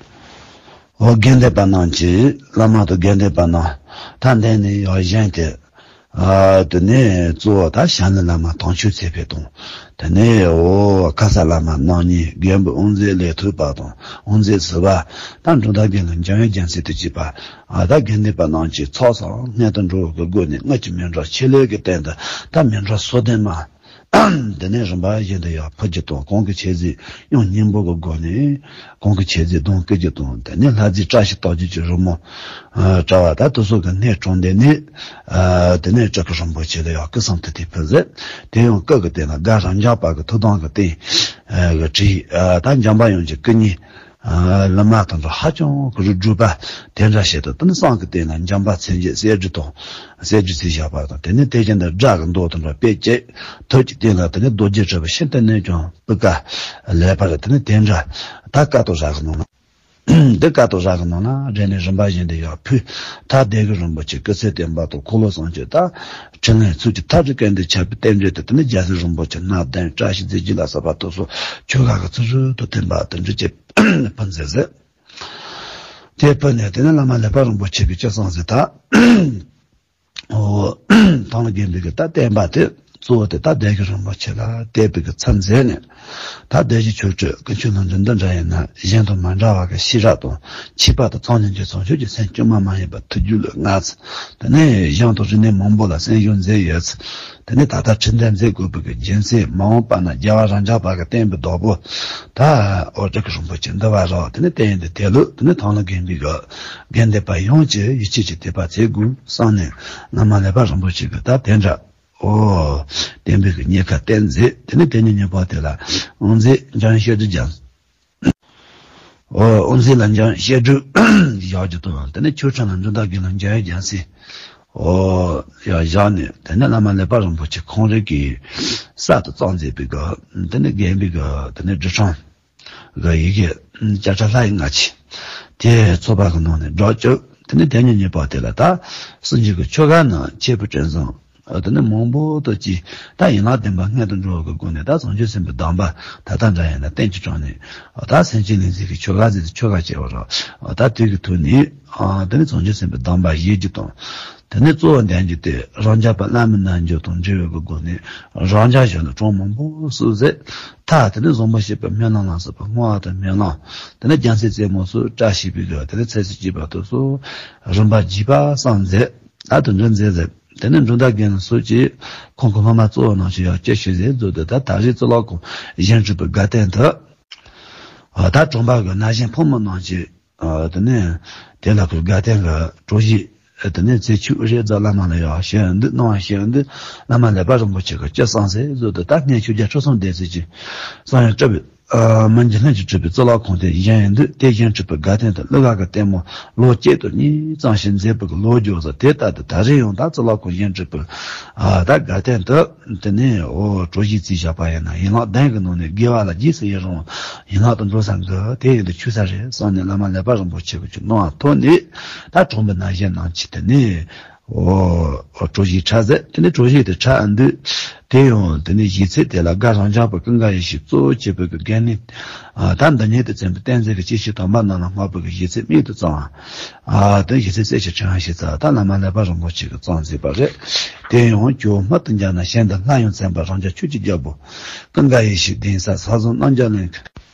འོ་དགེ་འདུན་པ་རྣམས་ཀྱིས། བླ་མ་དང་དགེ་འདུན་པ་རྣམས་ད་འདི་ནས་ཡར་བཞེངས་ཏེ། དེ་ནས་གཙོ་བོ་ད་ཞྭ་ནི་བླ་མ་དྭངས་ཆོས་ཚེ་འཕེལ་དང་། དེ་ནས་འོ་ཁ་ས་བླ་མ་རྣམ་གཉིས། རྒན་པོ་དབུ་མཛད་ལས་ཐོག་པ་དང་དབུ་མཛད་ཟུར་པ། ད་འབྲོམ་སྟག་རྒན་ལ་འཇམ་དབྱངས་རྒྱལ་མཚན་དུ་བཅས་པ། ད་དགེ་འདུན་པ་རྣམས་ཀྱིས་ཚོགས་བསགས་སྔོན་དུ་འགྲོ་བའི་སྒོ་ནས། སྔར་གྱི་མཎྜལ་ཆེ་ལོས་ཀྱི་སྟེང་དུ་ད་མཎྜལ་སོ་བདུན་མ། དེ་ནས་རིམ་པ་བཞིན་དུ་ཡང་ཕུལ་རྒྱུ་དང་། གང་གི་ཆེ་ཟིག་ཡང་སྙིང་པོ་གི་སྒོ་ནས། གང་གི་ཆེ་ཟིག་གདོང་བསྐུ་རྒྱུ་དང་། དེ་ནས་ལྷ་རྫས་བཀྲ་ཤིས་རྟགས་བརྒྱད་ཀྱི་རོལ་མོ། ཨ་བཀྲ་བ་ད་དེ་ཚོ་གི་སྣེ་དྲངས་ཏེ་ནས། ཨ་དེ་ནས་སྤྲུལ་སྐུ་རིན་པོ་ཆེ་ལ་ཡང་སྐུ་གསུང་ཐུགས་རྟེན་ཕུལ་ཟེར། དེ་ཡང་སྐུ་གི་སྟེང་ལ་དགའ་རབ་འབྱམས་པ་གི་ཐུགས་དམ་གི་རྟེན་གྱི་བྲིས། ཨ་ད་འཇམ་པ་དབྱངས་ཀྱི་སྐུ་བརྙན། ཨ་བླ་མ་དང་འདྲ་ཧ་ཅང་གི་རུ་སྒྲུབ་པ་དེ་འདྲ་བྱས་ཏེ། དེ་ནི་བསང་གི་སྟེང་ལ་འཇམ་དཔལ་མཚན་བརྒྱད་གསེར་བྲིས་དང་། གསེར་བྲིས་རྩིས་བཞག་པ་དང་། དེ་ནི་དེ་བཞིན་དུ་སྒྲ་གི་མདོ་དང་འདྲ་དཔེ་བྱད། ཐུགས་ཀྱི་སྟེང་ལ་དེ་ནི་རྡོ་རྗེ་དྲིལ་བུ་ཤིན་ཏུ་གནོན་ཀྱང་སྤུ་ག་ལེགས་པར། དེ་ནི་དེ་འདྲ་ད་དཀའ་ཐུབ་ར་གི་ནང་ན། འདི་དཀའ་ཐུབ་ར་གི་ནང་ན་སྦྲེལ་ནས་རིམ་པ་བཞིན་དུ་ཡར་ཕུལ། ད་སྡེ་དགེ་རིན་པོ་ཆེ་སྐུ་ཚེ་བརྟན་པ་དང་། འཁོར་ལོ་བསམ་བརྗོད་ད་ཕྲིན་ལས་ཚུལ་གྱི་མཐའ་བྲལ་སྐལ་ལྡན་ཁྱབ་པའི་རྟེན་འབྲེལ་དུ། དེ་ནི་རྒྱལ་སྲས་རིན་པོ་ཆེ་སྣ་བདུན། བཀྲ་ཤིས་རྫས་བརྒྱད་ལ་སོགས་པ་དེ་ཚོ་ཆོ་ག་གི་ཚུལ་བཞིན་དུ་བསྟན་པ་དེ་འདྲ་བྱས་ཕུལ་མཛད་ཟེར། དེ་ཕུལ་ནས་དེ་ནས་བླ་མ་ཀླད་པ་རིན་པོ་ཆེ་གིས་ཅི་གསུངས་ཟེར་ད། འོ་ཐང་ལྷ་དགོན་པའི་གི་ད་བསྟན་པ་དེ་གཙོ་བོ་དེ་ད་སྡེ་དགེ་རིན་པོ་ཆེ་ལ་གཏད་པའི་གི་ཚུལ་མཛད་ནས། ད་སྡེ་བཞི་ཆོས་སྤྲུལ་ཀུན་མཁྱེན་ལྷུན་གྲུབ་འདི་འདྲ་ཡིན་ན། གཞན་དང་མ་འདྲ་བ་གི་ཤེས་རབ་དང་། མཆེད་པ་དང་། མཚན་ཉིད་ཀྱི་མཚོན་བྱེད་ཀྱི་སེམས་བཅོས་མ་མ་ཡིན་པ་ཐུགས་རྒྱུད་ལ་མངའ་ཚུལ། དེ་ནས་གཞུང་དང་རིག་གནས་མང་པོ་ལ་གསན་བཞུགས་མཛད་ཡོད་ཚུལ། དེ་ནས་ད་ལྟ་ཁྲི་འདོན་མཛད་དགོས་པའི་གི་རྒྱུ་མཚན། མ་འོངས་པ་ན་རྒྱལ་བ་རབ་འབྱམས་པ་གི་བསྟན་པའི་བདག་པོ་ད་འོ་སྤྲུལ་སྐུ་རིན་པོ་ཆེ་འདི་བ་རོགས། དེ་ནས་དེ་ཡིན་དུས་དེ་ལུགས་དེ་ནས་ཐང་ལྷ་དགོན་པའི་གི་དགེ་འདུན་པ་ཡོངས་ཀྱིས་ཡིད་ཆེས་ཀྱི་དད་པ་བྱེད་དགོས་བསམ་ནས། བླ་མ་ཀླད་པ་རིན་པོ་ཆེ་གིས་ད་དེ་འདྲ་འོ་བསྟན་པའི་གི་གཉེར་ཁ་བསྟན་མཛད། དེ་ནས་དེ་ཉིད་ཉིན་མོ་དེ་ལ་དབུ་མཛད་འཇམ་དབྱངས་བཤད་སྒྲུབ་རྒྱལ། འོ་དབུ་མཛད་ལ་འཇམ་དབྱངས་བཤད་སྒྲུབ་བཞག་རྒྱུ་དང་། དེ་ནས་ཆོས་ཁྲིད་ལ་འབྲོམ་སྟག་རྒན་ལ་འཇམ་དབྱངས་རྒྱལ་མཚན་འོ་ཡར་བཞག་ནས། དེ་ནས་བླ་མ་ཀླད་པ་རིན་པོ་ཆེ་ཁོང་རང་གིས་གསར་དུ་བརྩམས་མཛད་པའི་གི་དེ་ནས་དགོན་པའི་གི་དེ་ནས་སྒྲིག་ཁྲིམས་གི་ཡི་གེ་བརྒྱ་ཕྲག་ལྷག་ཡིན་ལྔ་ཅིག་དེ་ཚོགས་པ་གི་ནང་ནས་སྒྲོག་བཅུག་དེ་ནས་དེ་ཉིད་ཉིན་མོ་དེ་ལ་ད་སྲིན་རྗེ་གི་ཆོ་ག་ནང་མཆེད་པའི་སྤྲིན་བཟང་དེ་ནས་མང་པོ་དུ་ཅིག་ད་ཡན་ལག་བདུན་པ་སྔོན་དུ་འགྲོ་བའི་སྒོ་ནས། ད་བྱང་ཆུབ་སེམས་དཔའི་གདམས་པ་ད་ལྟ་འདྲ་ཡིན་ན་བསྟན་གྱི་དྲང་ནས། ད་སེམས་ཅན་ལས་འཛིན་གྱི་ཆོ་ག་ཟེར་ཏེ་ཆོ་ག་བྱས་པ་རེད། ད་དེ་གི་ཐོག་ནས་དེ་ནས་བྱང་ཆུབ་སེམས་དཔའི་གདམས་པ་བཞེས་རྒྱུ་དང་། དེ་ནས་གཙོ་བོ་འདོན་རྒྱུ་དེ་རབ་འབྱམས་པ་བླ་མའི་རྣལ་འབྱོར་དང་འབྲེལ་བའི་གི་སྒོ་ནས། རབ་འབྱམས་ཞབས་ལ་གྲངས་མང་པོ་བསུ་མཛད། ད་དེ་ནས་བཟང་པོ་བཞི་པའི་སྨོན་ལམ་ལ་སོགས་པ་བསྔོ་བ་དང་སྨོན་ལམ། དེ་ནས་རྒྱལ་མཚན་རྩེ་མོ་སོགས་བཀྲ་ཤིས་པའི་གི་དེ་ནས་ཚེ་ཟད་བྱེད་པ་དེ་ཚོ་རིམ་པ་བརྒྱུད་པ་བསམ་མཛད། ད་དེ་འདྲ་མཛད་ཟེར། དེ་ནས་འབྲོམ་སྟག་རྒན་སོགས་ཀྱིས་ཁོང་གི་སློབ་མ་གཙོ་བོ་རྣམས་ཀྱིས་ཡང་ཅི་ཞུས་ཟེར་ཟེར་དུས། ད་ད་རེས་གཙུག་ལག་ཁང་བཞེངས་གྲུབ་པའི་དགའ་སྟོན་དུ། ད་གྲོང་པ་གི་ན་གཞོན་ཕོ་མོ་རྣམས་ཀྱིས་དེ་ནས་དེ་ལ་ཁོའི་དགའ་སྟོན་གི་གྲོ་བཞེས། དེ་ནས་རྩེ་ཆུ་རེ་རྫ་བླ་མ་ལ་ཡང་ཞུ་འདུག་གནང་བ་ཞུ་འདུག་བླ་མ་ཀླད་པ་རིན་པོ་ཆེ་གིས་ཅི་གསུངས་ཟེར་ཟེར་དུས། ད་སྔོན་ཆོས་རྒྱལ་ཁྲི་སྲོང་ལྡེ་བཙན་གྱིས་བསམ་ཡས་སྤྲུལ་པའི་ཨ་མི་འཇིག་རྟེན་གྱི་སྤྲུལ་པའི་གཙུག་ལག་ཁང་དེ་བཞེངས་ཡིན་དུས། དེ་བཞེངས་གྲུབ་པའི་དགའ་སྟོན་དུ་གླུ་གར་གྱི་ལྟད་མོ་ལོ་གཅིག་ཏུ་གཉིས་ཙམ་ཞིག་མཛད་པའི་གི་ལོ་རྒྱུས་ཟེར། དེ་ལྟར་དུ་ད་རེས་ཡང་ད་གཙུག་ལག་ཁང་བཞེངས་གྲུབ་པའི་ཨ་ད་དགའ་སྟོན་དུ། དེ་ནས་འོ་གྲོ་བཞེས་རྩིས་བཞག་པ་ཡིན་ན། ཡན་ལག་ལྡན་གྱི་ནང་ནས་དགེ་བ་ལ་རྗེས་སུ་ཡི་རང་ཡན་ལག་ཏུ་འགྲོ་ས་འདི་དེ་ཡིན་དུས་ཆོག་ས་རེད་བསམ་ནས། བླ་མ་ཀླད་པ་རིན་པོ་ཆེ་གིས་ཅིག་གནང་བ་ཐོག་ནས། ད་གྲོང་པའི་ན་གཞོན་རྣམས་ཀྱིས་དེ་ནས། འོ། འོ་གྲོ་བཞེས་ཁྲ་ཟེར། དེ་ནས་གྲོ་བཞེས་དེ་ཁྲ་ཨ་འདུག་དེ་ཡང་དེ་ནས་གཞས་ཚིག་དེ་ལ་དགའ་རབ་འབྱམས་པ་ཀུན་དགའ་ཡེ་ཤེས་གཙོ་བོ་བྱས་པའི་གི་དགེ་འདུན། ཨ་ད་འདི་ཉིད་དུ་མཚོན་པའི་བསྟན་འཛིན་གྱི་སྐྱེས་ཆེན་དམ་པ་རྣམས་ལ་བསྔགས་པའི་གི་གཞས་ཚིག་རྨད་དུ་བྱུང་བ། ཨ་དེ་གཞས་ཚིག་གསལ་ཞིང་ཕྲན་བུ་ཞིག་ཙམ་ད་བླ་མ་ཀླད་པ་རིན་པོ་ཆེ་གིས་བརྩམས་མཛད་པ་རེད། དེ་ཡང་ཁྱོད་སྨྲ་དུ་འཇམ་ན་གཞན་དུ་སླར་ཡང་མཚན་པ། རབ་འབྱམས་ཆོས་ཀྱི་རྒྱལ་པོ་ཀུན་དགའ་ཡེ་ཤེས་གདན་ས་ས་བཟང་རྣམ་རྒྱལ་གླིང་གི།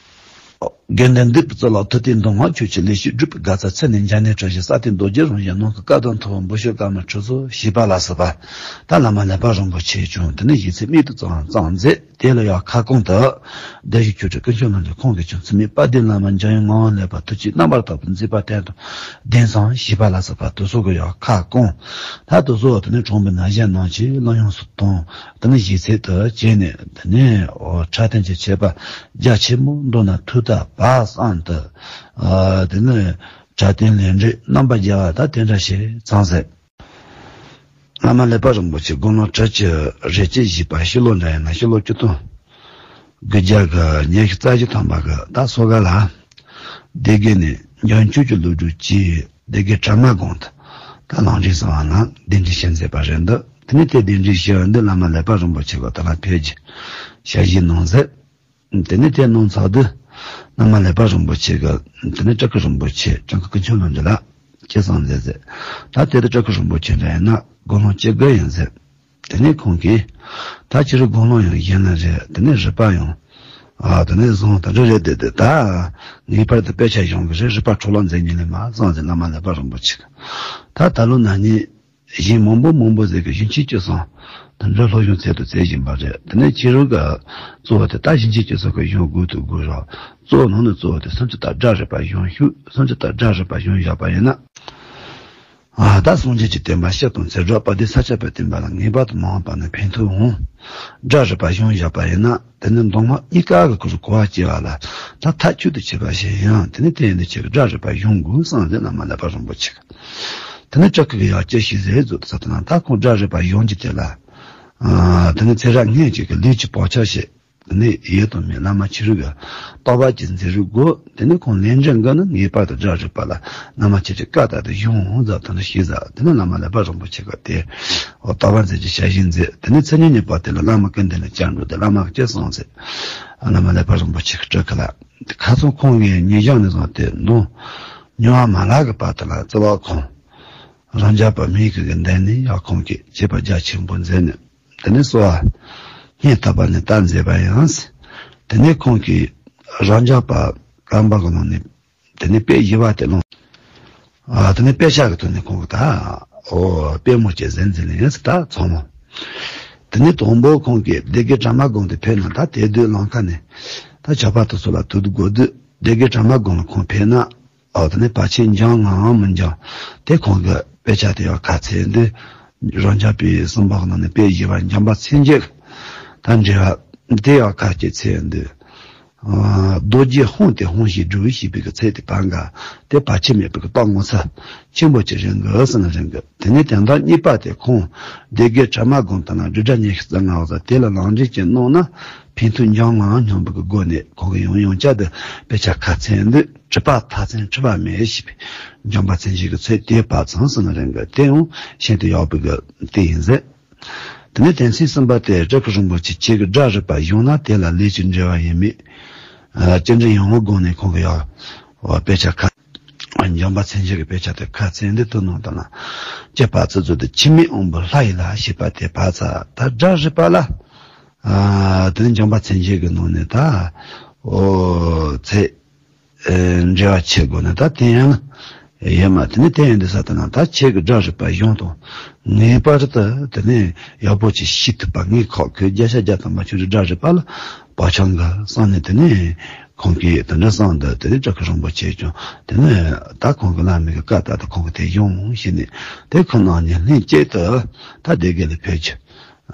དགེ་འདུན་འདུས་པའི་གཙུག་ལག་ཐུབ་བསྟན་མདོ་སྔགས་ཆོས་ཀྱི་ལེགས་བཤད་སྒྲུབ་པའི་དགའ་ཚལ། ཚེ་ནས་འཇམ་ནས་བཀྲ་ཤིས་ས་སྟེང་རྡོ་རྗེ་རང་བཞིན། ནང་གི་བཀའ་དང་ཐུབ་པ་འབུལ་ཕྱིར་བཀའ་མ་ཁྲི་ཚོ་ཞེས་པ་ལ་སོགས་པ། ད་བླ་མ་ཀླད་པ་རིན་པོ་ཆེས་ཀྱང་དེ་ནས་གཞས་ཚིག་རྨད་དུ་བརྩམས་བརྩམས་མཛད། དེ་ལ་ཡང་ཁ་སྐོང་དུ། སྡེ་བཞི་ཆོས་སྤྲུལ་ཀུན་མཁྱེན་ལྷུན་གྲུབ་ཁོང་གིས་ཀྱང་། འཚེ་མེད་དཔལ་ལྡན་བླ་མ་འཇམ་དབྱངས་ངག་དབང་ཀླད་པ། ཐུགས་བསྐྱེད་རྣམ་པར་དག་པའི་མཛད་པ་བསྟན་དང་ལྡན་ཙང་ཞེས་པ་ལ་སོགས་པ་དེ་ཚོ་གི་ཡང་ཁ་སྐོང་། ད་དེ་ཚོ་དེ་ནས་གྲོང་པའི་ན་གཞོན་རྣམས་ཀྱིས་གླུ་དབྱངས་སུ་གཏོང་། དེ་ནས་གཞས་ཚིག་ཏུ་བྱས་ནས། དེ་ནས་འོ་ཁྲ་སྟོན་གྱི་མཆོད་པ་རྒྱ་ཆེན་པོ་འདོན་ན་ཐུགས་དད་པ་བསམ་དུ། ཨ་དེ་ནས་ཁྲ་སྟོན་ལས་འབྲས་རྣམ་པར་རྒྱལ་བ་ད་དེ་འདྲ་ཞིག་ཙམ་ཟེར། བླ་མ་ཀླད་པ་རིན་པོ་ཆེ་དགུང་ལོ་དྲུག་ཅུ་རེ་གཅིག་བཞེས་པ། ཕྱི་ལོ་འདྲ་ཡིན་ན་ཕྱི་ལོ་ཆིག་སྟོང་དགུ་བརྒྱ་གི་ཉི་ཤུ་རྩ་བཞི་ཐམ་པ་གི་ཟླ་སོ་ག་ལ། སྡེ་དགེ་ནས་འཇམ་ཆོས་ཀྱི་ལོ་རྒྱུས་ཀྱི་སྡེ་དགེ་བྲག་དམར་སྒང་དུ། ད་ལམ་འབྲས་གསང་བ་ལ་གདན་འདྲེན་ཞུས་མཛད་པ་རེད་འདུག་དེ་ནས་དེ་གདན་འདྲེན་ཞུ་བ་འདི་བླ་མ་ཀླད་པ་རིན་པོ་ཆེ་གིས་དེ་ལ་ཕེབས་ཀྱི་ཞལ་བཞེས་གནང་མཛད། དེ་ནས་དེ་གནང་ཚར་དུས་བླ་མ་ཀླད་པ་རིན་པོ་ཆེ་གིས་དེ་ནས་བཀྲ་ཤིས་རིན་པོ་ཆེ་བྲག་དཀར་ཀུན་མཁྱེན་ལྷུན་གྲུབ་ལ་ཅི་གསུངས་མཛད་ཟེར། ད་དེ་དུས་བཀྲ་ཤིས་རིན་པོ་ཆེ་འདྲ་ཡིན་ན་དགུང་ལོ་བཅུ་དགུ་ཡིན་ཟེར། དེ་ནས་ཁོང་གིས་ད་ཕྱི་རུ་དགུང་ལོ་ཡང་ཞན་ནི་རེད། དེ་ནས་རུས་པ་ཡང་ཨ་དེ་ནས་བཟང་དེ་འདྲ་རེད། དེ་དེ་ད་ངེས་པར་དུ་དཔེ་ཆ་སྦྱོང་གི་རེད། རུས་པ་འཕྲོ་བརླག་མཛད་ཉེན་ནི་མ་གསུངས་ཟེར། བླ་མ་ཀླད་པ་རིན་པོ་ཆེ་གིས་ད་ད་ལོ་ན་ནིང་གཞན་མང་པོ་མང་པོ་ཟེར་གི་བཞིན་ཆེན་བཅུ་གསུམ་དེ་འདྲ་སློབ་སྦྱོང་ཚད་དུ་བྱེད་བཞིན་པ་རེད། དེ་ནས་ཕྱི་རུ་གི་གཙོ་བོ་དེ་ད་བཞིན་ཆེན་བཅུ་གསུམ་གི་སྦྱོང་དགོས་དུ་དགོས་རོགས། གཙོ་བོ་ནང་ནས་གཙོ་བོ་དེ་སུམ་ཅུ་རྩ་བརྒྱད་རུས་པ་སྦྱོང་ཤོག་སུམ་ཅུ་རྩ་བརྒྱད་རུས་པ་སྦྱོང་བཞག་པ་ཡིན་ན། ཨ་ད་སངས་རྒྱས་ཀྱི་བསྟན་པ་སྤྱི་དང་ཚེ་སྒྲུབ་པ་འདི་ས་སྐྱ་པའི་བསྟན་པ་ལ་ངེས་པར་དུ་མ་འོངས་པ་ན་ཕན་ཐོགས་འོང་། སྒྲ་རིག་པ་སྦྱོང་བཞག་པ་ཡིན་ན་དེ་ནི་མདོ་སྔགས་གཉིས་ཀ་གི་སྐོར་གོ་བ་སྐྱེ་བ་ལ་ད་མཐའ་གཅིག་ཏུ་བྱེད་པ་ཞིག་ཡང་དེ་ནི་དེ་ཡིན་དུ་ཆེ་གི་སྒྲ་རིག་པ་སྦྱོང་དགོས་གསུངས་ཏེ་བླ་མ་ཀླད་པ་རིན་པོ་ཆེ་གིས་དེ་ནི་བཀྲ་ཤིས་ཀྱི་ཡང་ཅི་ཞིག་ཟེར་ཟེར་དུས་ད་ལྟ་ན་ད་ཁོང་སྒྲ་རིག་པ་སྦྱོང་རྒྱུ་དེ་ལ་ཨ་དེ་ནི་ཚེ་རབས་སྔོན་གཅིག་གི་ལས་ཀྱི་བག་ཆགས་ཤིག་དེ་ནས་ཡིད་དུ་མེད་བླ་མ་ཕྱི་རོལ་གྱི་རྟོགས་པ་ཅིག་འཛིན་རུ་དགོས། དེ་ནས་ཁོང་ལས་འབྲས་འགའ་ནི་ངེས་པར་དུ་སྒྲ་རིག་པ་ལ་བླ་མ་ཁྱེད་ཀྱི་བཀའ་ལྟར་དུ་ཡོང་ཟེར་དེ་འདྲ་ཞུས་ཟེར། དེ་ནས་བླ་མ་ཀླད་པ་རིན་པོ་ཆེ་གིས་དེ་རྟོགས་པ་མཛད་ཀྱི་ཞལ་བཞེས་མཛད། དེ་ནས་མཚན་ཉིད་གཉིས་པ་དེ་ལ་བླ་མ་སྐུ་མདུན་ལ་བཅར་འགྲོ་དེ་བླ་མ་གིས་ཅི་གསུངས་ཟེར། བླ་མ་ཀླད་པ་རིན་པོ་ཆེ་གིས་སྤྲུལ་སྐུ་ལ་ཁ་སང་ཁོང་གིས་ཉིན་ཞག་ནས་བཟུང་སྟེ་མདང་ཉི་མ་མ་ལག་གི་བར་དུ་ལ་རྩི་བ་ཁོང་རང་རྒྱལ་པ་མི་ཡི་གེ་གི་འདན་ནས་ཡང་ཁོང་གིས་བྱེད་པ་རྒྱ་ཆེན་པོ་མཛད་ནས། དེ་ནས་གསོལ་བ་སྙིང་ཐག་པ་ནས་བཏབ་མཛད་པ་ཡིན། དེ་ནས་ཁོང་གིས་རང་རྒྱལ་པ་བཀའ་འབངས་ཀྱི་ནང་ནས་དེ་ནས་དཔེ་བཞི་པ་དེ་བླངས། ཨ་དེ་ནས་དཔེ་ཆ་གི་ཐོག་ནས་ཁོང་གིས་ད་ཨོ་དཔེ་མོ་ཅིག་གཟིགས་མཛད་ནས་ཡིན་ཟེར་ད་ཚང་མ། དེ་ནས་དང་པོ་ཁོང་གིས་སྡེ་དགེ་བྲག་དམར་དགོན་དུ་ཕེབས་ན། ད་དེ་དུས་ལམ་ཁ་ནས་ད་ཇག་པ་དེ་ཚོ་ལ་ཐུག་དགོས་དུས་སྡེ་དགེ་བྲག་དམར་དགོན་ལ་ཁོང་ཕེབས་ན། ཨོ་དེ་ནས་བར་ཆད་འབྱུང་ངམ་མི་འབྱུང་། དེ་ཁོང་གིས་དཔེ་ཆ་དེ་ཡང་ཁ་ཚེགས་འདི་རང་རྒྱལ་པའི་གསུང་འབུམ་ནང་ནས་དཔེ་བཞི་པ་འཇམ་དཔལ་མཚན་བརྒྱད་དང་འབྲེལ་བ་དེ་ཡང་ཁ་ཅིག་ཚེགས་འདི། ཨ་རྡོ་རྗེ་ཧཱུྃ་སྟེ་ཧཱུྃ་ཞེས་བསྒྲུབས་ཞེས་པའི་གི་ཚིག་དེ་བར་འགའ་དེ་བར་ཆད་མེད་པའི་གི་རྟགས་ངོ་མཚར་ཆེན་པོ་ཅིག་རེད་གི་ཟེར་ན་རེད་གི། དེ་ནས་དོན་དག་གཉིས་པ་དེ་ཁོང་སྡེ་དགེ་བྲག་དམར་དགོན་དུ་ན་སྒྲུབ་གྲྭ་ཉི་ཤུ་རྩ་ལྔ་བ་དེ་ལ་ལམ་འབྲས་ཅན་གནང་ན་ཕན་ཐོགས་འབྱུང་ངམ་སྙམ་པའི་གི་སྒོ་ནས་ཁོང་གིས་ཡང་ཡང་བསྐྱར་དུ་དཔེ་ཆ་ཁ་ཚེགས་འདི་གྲུབ་པ་མཐའ་མཚན་འཁྲུལ་པ་མེད་ཞེས་པའི་འཇམ་དཔལ་མཚན་བརྒྱད་ཀྱི་ཚིག་དེ་བར་ཚང་ཟེར་ན་རེད་གི། དེ་ཡང་ཤིན་ཏུ་ཡག་པོ་གི་དེ་ཡིན་ཟེར། དེ་ནས་དོན་ཚན་གསུམ་པ་དེ་བཀྲ་ཤིས་རིན་པོ་ཆེ་ཁྱེད་ཀྱིས་སྒྲ་རིག་པ་སྦྱོང་ན་དེ་ལ་ལས་ཀྱི་འབྲེལ་བ་ཡིན་མིན། ཨ་ཅི་འདྲ་ཡོང་བའི་སྒོ་ནས་ཁོང་གིས་ཡང་དཔེ་ཆ་ཁ་འཇམ་དཔལ་མཚན་བརྒྱད་ཀྱི་དཔེ་ཆ་དེ་ཁ་ཚེགས་འདི་དུ་ནང་དང་ལ་ཅེས་པ་ཚིག་ཚོ་དེ་འཆི་མེད་དབང་པོ་ལྷ་ཡི་ལྷ་ཞེས་པ་དེ་བར་ཚ་ད་སྒྲ་རིག་པ་ལ་ཨ་དེ་ནས་འཇམ་དཔལ་མཚན་བརྒྱད་ཀྱི་ནང་ནས་ད་ཨོ་ཚེགས། ཨེ་འབྲེལ་བ་བྱེད་དགོས་ན་ད་དེ་ཡང་ཡོད་མ། དེ་ནི་དེ་ཡིན་དུས་ས་དེ་ན་ད་ཁྱེད་ཀྱིས་སྒྲ་རིག་པ་སྦྱོང་དང་ངེས་པར་དུ་དེ་ནི་ཡག་པོ་ཅིག་ཤེས་ཐུབ་པ་ངས་ཁག་ཁོས་བརྒྱ་ཆ་བརྒྱ་ཐམ་པ་ཁྱོད་ཀྱིས་སྒྲ་རིག་པ་ལ་བག་ཆགས་འགའ་བསམ་ནས། དེ་ནི་ཁོང་གིས་དེ་འདྲ་གསུངས་འདུག་དེ་ནི་བཀྲ་ཤིས་རིན་པོ་ཆེ་ཀྱང་དེ་ནི་ད་ཁོང་གི་བླ་མའི་གི་བཀའ་ལྟར་དུ་ཁོང་གིས་དེ་ཡོང་ཞེས་ནས་དེ་ཁོ་ནང་ཉིན་ལྷན་ཅིག་ཏུ་ད་སྡེ་དགེ་ལ་ཕེབས་རྒྱུ་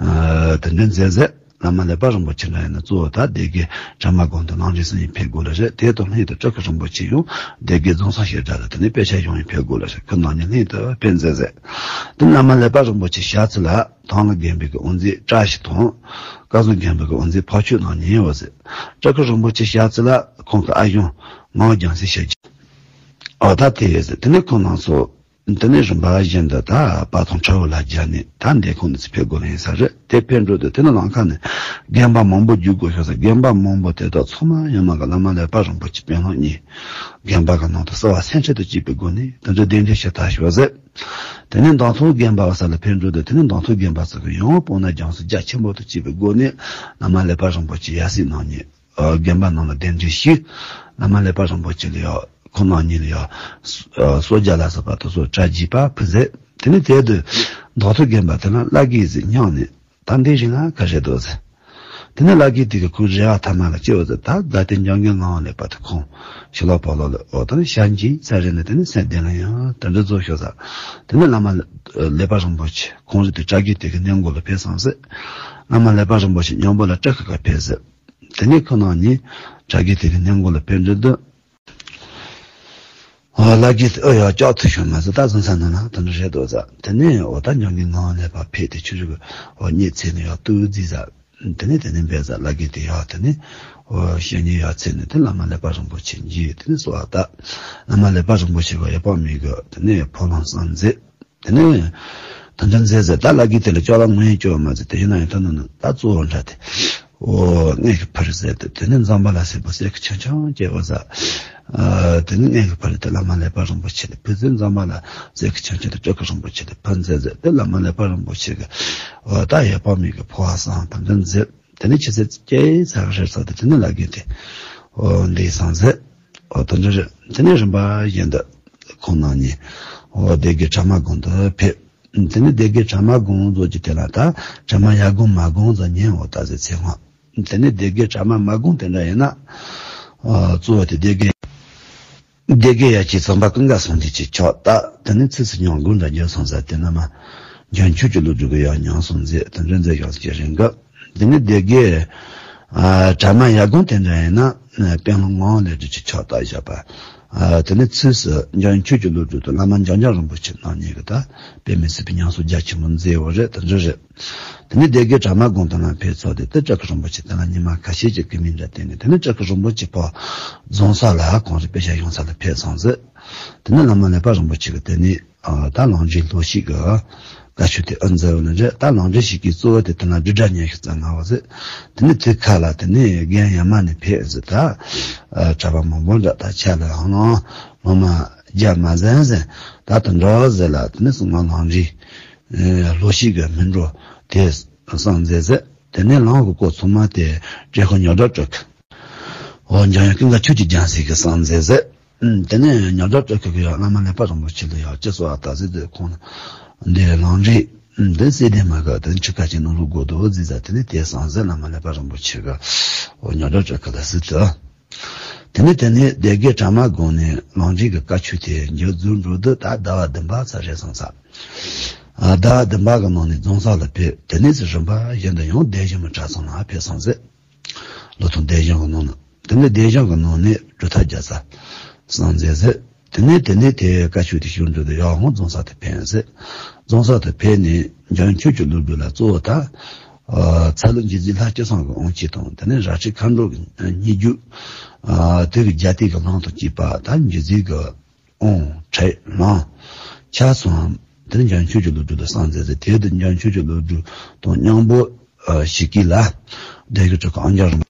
དེ་འདྲ་མཛད་ཟེར། བླ་མ་ཀླད་པ་རིན་པོ་ཆེ་འདྲ་ཡིན་ན་གཙོ་བོ་ད་སྡེ་དགེ་བྲག་དམར་དགོན་དུ་ལམ་འབྲས་གསུང་ཡིན་ཕེབས་དགོས་ལ་རེད། དེ་དང་ལྷན་དུ་བཀྲ་ཤིས་རིན་པོ་ཆེ་ཡང་སྡེ་དགེ་རྫོང་སར་བཤད་གྲྭ་ལ་དེ་ནས་དཔེ་ཆ་ཡོང་ཡིན་ཕེབས་དགོས་ལ་རེད། ཁོ་ནང་ཉིན་ལྷན་དུ་ཕེབས་མཛད་ཟེར། དེ་བླ་མ་ཀླད་པ་རིན་པོ་ཆེ་ཞབས་ཕྱི་ལ་ཐང་ལ་དགོན་པའི་གི་དབུ་འཛིན་བཀྲ་ཤིས་དང་། སྐལ་བཟང་དགོན་པའི་གི་དབུ་འཛིན་འཕགས་མཆོག་རྣམ་གཉིས་ཡོད་ཟེར། བཀྲ་ཤིས་རིན་པོ་ཆེ་ཞབས་ཕྱི་ལ་ཁོང་གི་ཨ་ཞང་ངག་རྒྱལ་མཚན་ཞབས་ཕྱི། ཨ་ད་དེ་ཡོད་ཟེར། དེ་ནས་ཁོང་རྣམ་ཚོ། དེ་ནས་རིམ་པ་བཞིན་དུ་ད་དཔའ་ཐང་ཁྲ་བོ་ལ་སྦྱར་ནས་ད་འདས་ཁོང་ནས་ཕེབས་དགོས་ལ་ཡིན་ས་རེད། དེ་ཕེབས་འགྲོ་དུས་དེ་ནས་ལམ་ཁ་ནས་དགོན་པ་མང་པོ་བརྒྱུད་དགོས་ཤོག་ཟེར། དགོན་པ་མང་པོ་དེ་དག་ཚང་མ་ཡོད་མ་གི་བླ་མ་ཀླད་པ་རིན་པོ་ཆེ་དཔོན་སློབ་གཉིས་དགོན་པ་གི་ནང་དུ་བསུ་བ་སེམས་ཁྲལ་དུ་བྱས་པའི་སྒོ་ནས་དེ་འདྲ་གདན་འདྲེན་ཞུ་ཐག་ཆོད་ཟེར། དེ་ནས་མདང་ཐུན་དགོན་པ་གི་ས་ལ་ཕེབས་འགྲོ་དུས་དེ་ནས་མདང་ཐུན་དགོན་པ་ཚོ་གི་ཡང་སྤོང་ན་སྦྱང་ཚུལ་རྒྱ་ཆེན་པོ་དུ་བྱས་པའི་སྒོ་ནས་བླ་མ་ཀླད་པ་རིན་པོ་ཆེ་ཡབ་སྲས་རྣམ་གཉིས། ཨ་དགོན་པ་ནང་ལ་གདན་འདྲེན་ཞུས། བླ་མ་ཀླད་པ་རིན་པོ་ཆེ་ལ་ཡང་ཁོང་རྣམ་གཉིས་ལ་ཡང་གསོལ་ཇ་ལ་སོགས་པ་དེ་ཚོ་གྲ་རྒྱས་པ་ཕུལ་ཟེར། དེ་ནས་དེ་དུས་མདང་ཐུན་དགོན་པ་དེ་ན་བླ་དགེ་ཟིག་སྙིང་ནས་ད་འདི་རིང་ལ་ག་རེ་འདུག་ཟེར། དེ་ནས་བླ་དགེ་དེ་གིས་ཁོའི་རེ་བ་ཐ་མ་ལ་སྐྱེ་བོ་ཟེར། ད་དགའ་ལྡན་འཇམ་མགོན་ངག་དབང་ཀླད་པ་དེ་ཁོང་ཕྱི་ལོགས་ཕོ་ལོགས་ལ་འོ་ད་ནི་ཞལ་མཇལ་ཚར་རེ་ནས་དེ་ནས་སེམས་བདེ་ལ་ཡང་དེ་འདྲ་བཟོ་ཤོག་ཟེར། དེ་ནས་བླ་མ་ཀླད་པ་རིན་པོ་ཆེ་ཁོང་རེ་དེ་བྲག་དགེ་དེ་གི་གནས་སྒོ་ལ་ཕེབས་སོང་ཟེར། བླ་མ་ཀླད་པ་རིན་པོ་ཆེ་མཉམ་པོ་ལ་བཀྲ་ཤིས་ཁ་ཕེབས་ཟེར། དེ་ནས་ཁོ་རྣམ་གཉིས་བྲག་དགེ་དེ་གི་གནས་སྒོ་ལ་ཕེབས་འགྲོ་དུས། ཨོ་བླ་དགེ་དེ་ཨོ་ཡ་ལྕགས་ཐུ་ཤོར་མ་ཟེར། ད་གཟུང་ས་ན་ན་དེ་འདྲ་རེད་འདུག་ཟེར། དེ་ནས་འོ་ད་འཇམ་མགོན་ངག་དབང་ཀླད་པ་ཕེབས་ཏེ་ཆུ་རུ་གི་འོ་གཉིད་ཚེ་ནས་ཡང་ཏུ་རྫི་ཟེར། དེ་ནས་དེ་ནས་འབད་ཟེར། བླ་དགེ་དེ་ཡང་དེ་ནས་འོ་བཤེས་གཉེན་ཡང་ཚེ་ནས་དེ་བླ་མ་ཀླད་པ་རིན་པོ་ཆེ་མཇལ། དེ་ནས་གསོལ་བ་བཏབ། བླ་མ་ཀླད་པ་རིན་པོ་ཆེ་གི་ཡབ་བུ་མོ་གི་དེ་ནས་ཕོ་ལྷན་བསམ་མཛད། དེ་ནས་དོན་དུ་མཛད་ཟེར། ད་བླ་གིས་དེ་ལ་སྐྱོ་ལ་ངོ་ཡིན་སྐྱོ་མ་ཟེར། དེ་ཡིན་ན་ཡང་ད་ནི་ད་གཙོ་བོ་འདྲ་དེ། འོ་མངལ་གྱི་ཕུར་ཟེར་ཏེ། དེ་ནས་འཛོམས་པ་ལ་སྲིད་པ་གསེར་གྱི་ཆང་ཆང་སྐྱེ་བ་ཟ། ཨ་དེ་ནས་མངལ་གྱི་ཕུར་དེ་བླ་མ་ཀླད་པ་རིན་པོ་ཆེ་ལ་ཕུལ་ཟེར། འཛོམས་པ་ལ་གསེར་གྱི་ཆང་ཆང་དེ་སྤྲུལ་སྐུ་རིན་པོ་ཆེ་ལ་ཕུལ་མཛད་ཟེར་ཏེ། བླ་མ་ཀླད་པ་རིན་པོ་ཆེ་གི་འོ་ད་ཡབ་དཔག་མེད་ཀྱི་འཕོ་བ་བསམ་དང་འདི་མཛད། དེ་ནས་ཆུ་ཚོད་བཅུ་ཚར་གི་རེད་ཟེར་ཏེ། དེ་ནས་བླ་གིས་དེ་འོ་འདི་བསམ་ཟེར། འོ་དེ་འདྲ་རེད། དེ་ནས་རིམ་པ་བཞིན་དུ་ཁོང་རྣམ་གཉིས་འོ་སྡེ་དགེ་གྲ་མ་དགོན་དུ་ཕེབས། དེ་ནས་སྡེ་དགེ་གྲ་མ་དགོན་ཟེར་གྱི་དེ་ལ་ད་གྲ་མ་ཡ་དགོན་མ་དགོན་ཟེར་ཉན་འོ་ད་ཟེར་ཚེ་དབང་། དེ་ནས་སྡེ་དགེ་གྲ་མ་མ་དགོན་དེ་འདྲ་ཡིན་ན། ཨ་གཙོ་བོ་དེ་སྡེ་དགེ། སྡེ་དགེ་ཡ་གྱི་ཚངས་པ་ཀུན་དགའ་གསུམ་དེ་ཅིག་ཆགས་ད། དེ་ནས་ཚིགས་སུ་ཉམས་དགོས་འདྲ་འགྱུར་སོང་ཟེར་ཏེ། བླ་མ་འཇམ་ཆོས་ཀྱི་བློ་གྲོས་ཀྱིས་ཡང་ཉམས་སོང་མཛད། དེ་འདྲ་མཛད་ཡང་ཀྱི་རིང་གི། དེ་ནས་སྡེ་དགེ་ཨ་གྲ་མ་ཡ་དགོན་དེ་འདྲ་ཡིན་ན། དཔོན་སློབ་ངག་དབང་ལས་སྒྲོལ་གྱིས་ཕྱག་བཏབ་བཞག་པ། ཨ་དེ་ནས་ཚིགས་སུ་འཇམ་ཆོས་ཀྱི་བློ་གྲོས་དང་བླ་མ་འཇམ་དབྱངས་རིན་པོ་ཆེ་རྣམ་གཉིས་ཀྱིས་ད་དཔེ་མི་སྲིད་པའི་ཉམས་སོང་རྒྱ་ཆེན་པོ་མཛད་ཡོད་རེད། དེ་འདྲ་རེད། དེ་ནས་སྡེ་དགེ་གྲ་མ་དགོན་དེ་ལ་ཕེབས་ཚར་དུས་དེ་སྤྲུལ་སྐུ་རིན་པོ་ཆེ་དེ་ལ་ཉི་མ་ཁ་ཤས་ཀྱི་སྐུ་མིང་འདྲ་བསྟན་ནས། དེ་ནས་སྤྲུལ་སྐུ་རིན་པོ་ཆེ་ཕར་རྫོང་སར་ལ་གངས་རི་དཔེ་ཆ་ཡོང་ས་ལ་ཕེབས་སོང་ཟེར། དེ་ནས་བླ་མ་ཀླད་པ་རིན་པོ་ཆེ་གིས་དེ་ནས་ཨ་ད་ལམ་འབྲས་སློབ་ཞིག་གི་བཀའ་ཆོས་དེ་ཨ་མཛད་པ་ནི་རེད། ད་ལམ་འབྲས་ཞིག་གི་གཙོ་བོ་དེ་དེ་ལ་བསྡུས་གྲྭ་ཉན་ཞིག་བཙལ་ང་བ་ཟེར། དེ་ནས་དེ་ཁ་ལ་དེ་ནས་རྒན་ཡ་མ་ནས་ཕེབས་ཟེར། ད་ཨ་གྲྭ་པ་མང་པོ་འདྲ་ད་ཆ་ལ་ཧང་ལང་སློབ་མ་རྒྱ་མ་ཟན་ཟན་ད་དུ་འགྲོ་ཟེར་ལ། དེ་ནས་སུ་ང་ལམ་འབྲས་ཨེ་ལྷོ་ཞིག་གི་སྨིན་གྲོལ་དེ་གསུངས་མཛད་ཟེར། དེ་ནས་ལམ་གྱི་སྐོར་ཚང་མ་དེ་བགྲེས་པ་རྙོག་དྲ་སྤྲུལ་སྐུ། འོ་འཇམ་དབྱངས་ཀུན་དགའ་ཆོས་ཀྱི་རྒྱལ་མཚན་གྱིས་གསུངས་མཛད་ཟེར། ཨུམ་དེ་ནས་རྙོག་དྲ་སྤྲུལ་སྐུ་གིས་ཡང་བླ་མ་ཀླད་པ་རིན་པོ་ཆེ་ལ་ཡང་ཅི་གསུང་བ་ད་ཟེར་དུས། ཁོང་འདི་ལམ་འབྲས་འདི་སེ་དེ་མ་ག་དེ་ཁྲི་ཁ་ཅིག་ནང་ལོགས་སྒོ་དུ་འཛིན་ཟེར། དེ་ནས་དེ་གསུངས་ཟེར། བླ་མ་ཀླད་པ་རིན་པོ་ཆེ་གིས་འོ་རྙོག་དྲ་སྤྲུལ་སྐུ་ལ་ཟེར་དུས། དེ་ནས་དེ་ནས་སྡེ་དགེ་གྲ་མ་དགོན་ནས་ལམ་འབྲས་ཀྱི་བཀའ་ཆོས་དེ་མཇུག་རྫོགས་འགྲོ་དུས་ད་ཟླ་བ་བདུན་པ་ཚར་རེད་སོང་ས། ཨ་ཟླ་བ་བདུན་པ་གི་ནང་ནས་རྫོང་སར་ལ་ཕེབས། དེ་ནས་ཚེ་རིམ་པ་བཞིན་དུ་ཡང་སྡེ་གཞུང་གི་གྲྭ་ཚང་ལ་ཕེབས་སོང་ཟེར། ལོ་ཐོ་སྡེ་གཞུང་གི་ནང་ན། དེ་ནས་སྡེ་གཞུང་གི་ནང་ནས་གྲུབ་མཐའ་རྒྱལ་ས་གསུངས་མཛད་ཟེར། དེ་ནས་དེ་ནས་དེ་བཀའ་ཆོས་དེ་ཞུ་འགྲོ་དུས་ཡང་ཧོང་རྫོང་སར་དུ་ཕེབས་ཟེར། རྫོང་སར་དུ་ཕེབས་ནས་འཇམ་ཆོས་ཀྱི་བློ་གྲོས་ལ་གཙོ་བོ་ད་ཨ་ཚ་ལུ་འཇིགས་བྱེད་ལྷ་སྐྱིད་སྲུང་གི་དབང་ཆེན་དང་། དེ་ནས་རལ་གྲི་མཁའ་འགྲོ་གི་སྙན་བརྒྱུད། ཨ་དེ་གི་རྒྱ་སྡེ་གི་ལམ་དང་བཅས་པ་ད་འཇིགས་བྱེད་གི་དབང་ཁྲིད་ལམ་ཕྱག་གསུམ་དེ་ནས་འཇམ་ཆོས་ཀྱི་བློ་གྲོས་ལ་གསུངས་མཛད་ཟེར། དེ་དུས་འཇམ་ཆོས་ཀྱི་བློ་གྲོས་དང་མཉམ་པོ་ཨ་ཞིག་གིས་ལ་སྡེ་དགེ་སྤྲུལ་སྐུ་ཨ་འཇམ་རིན་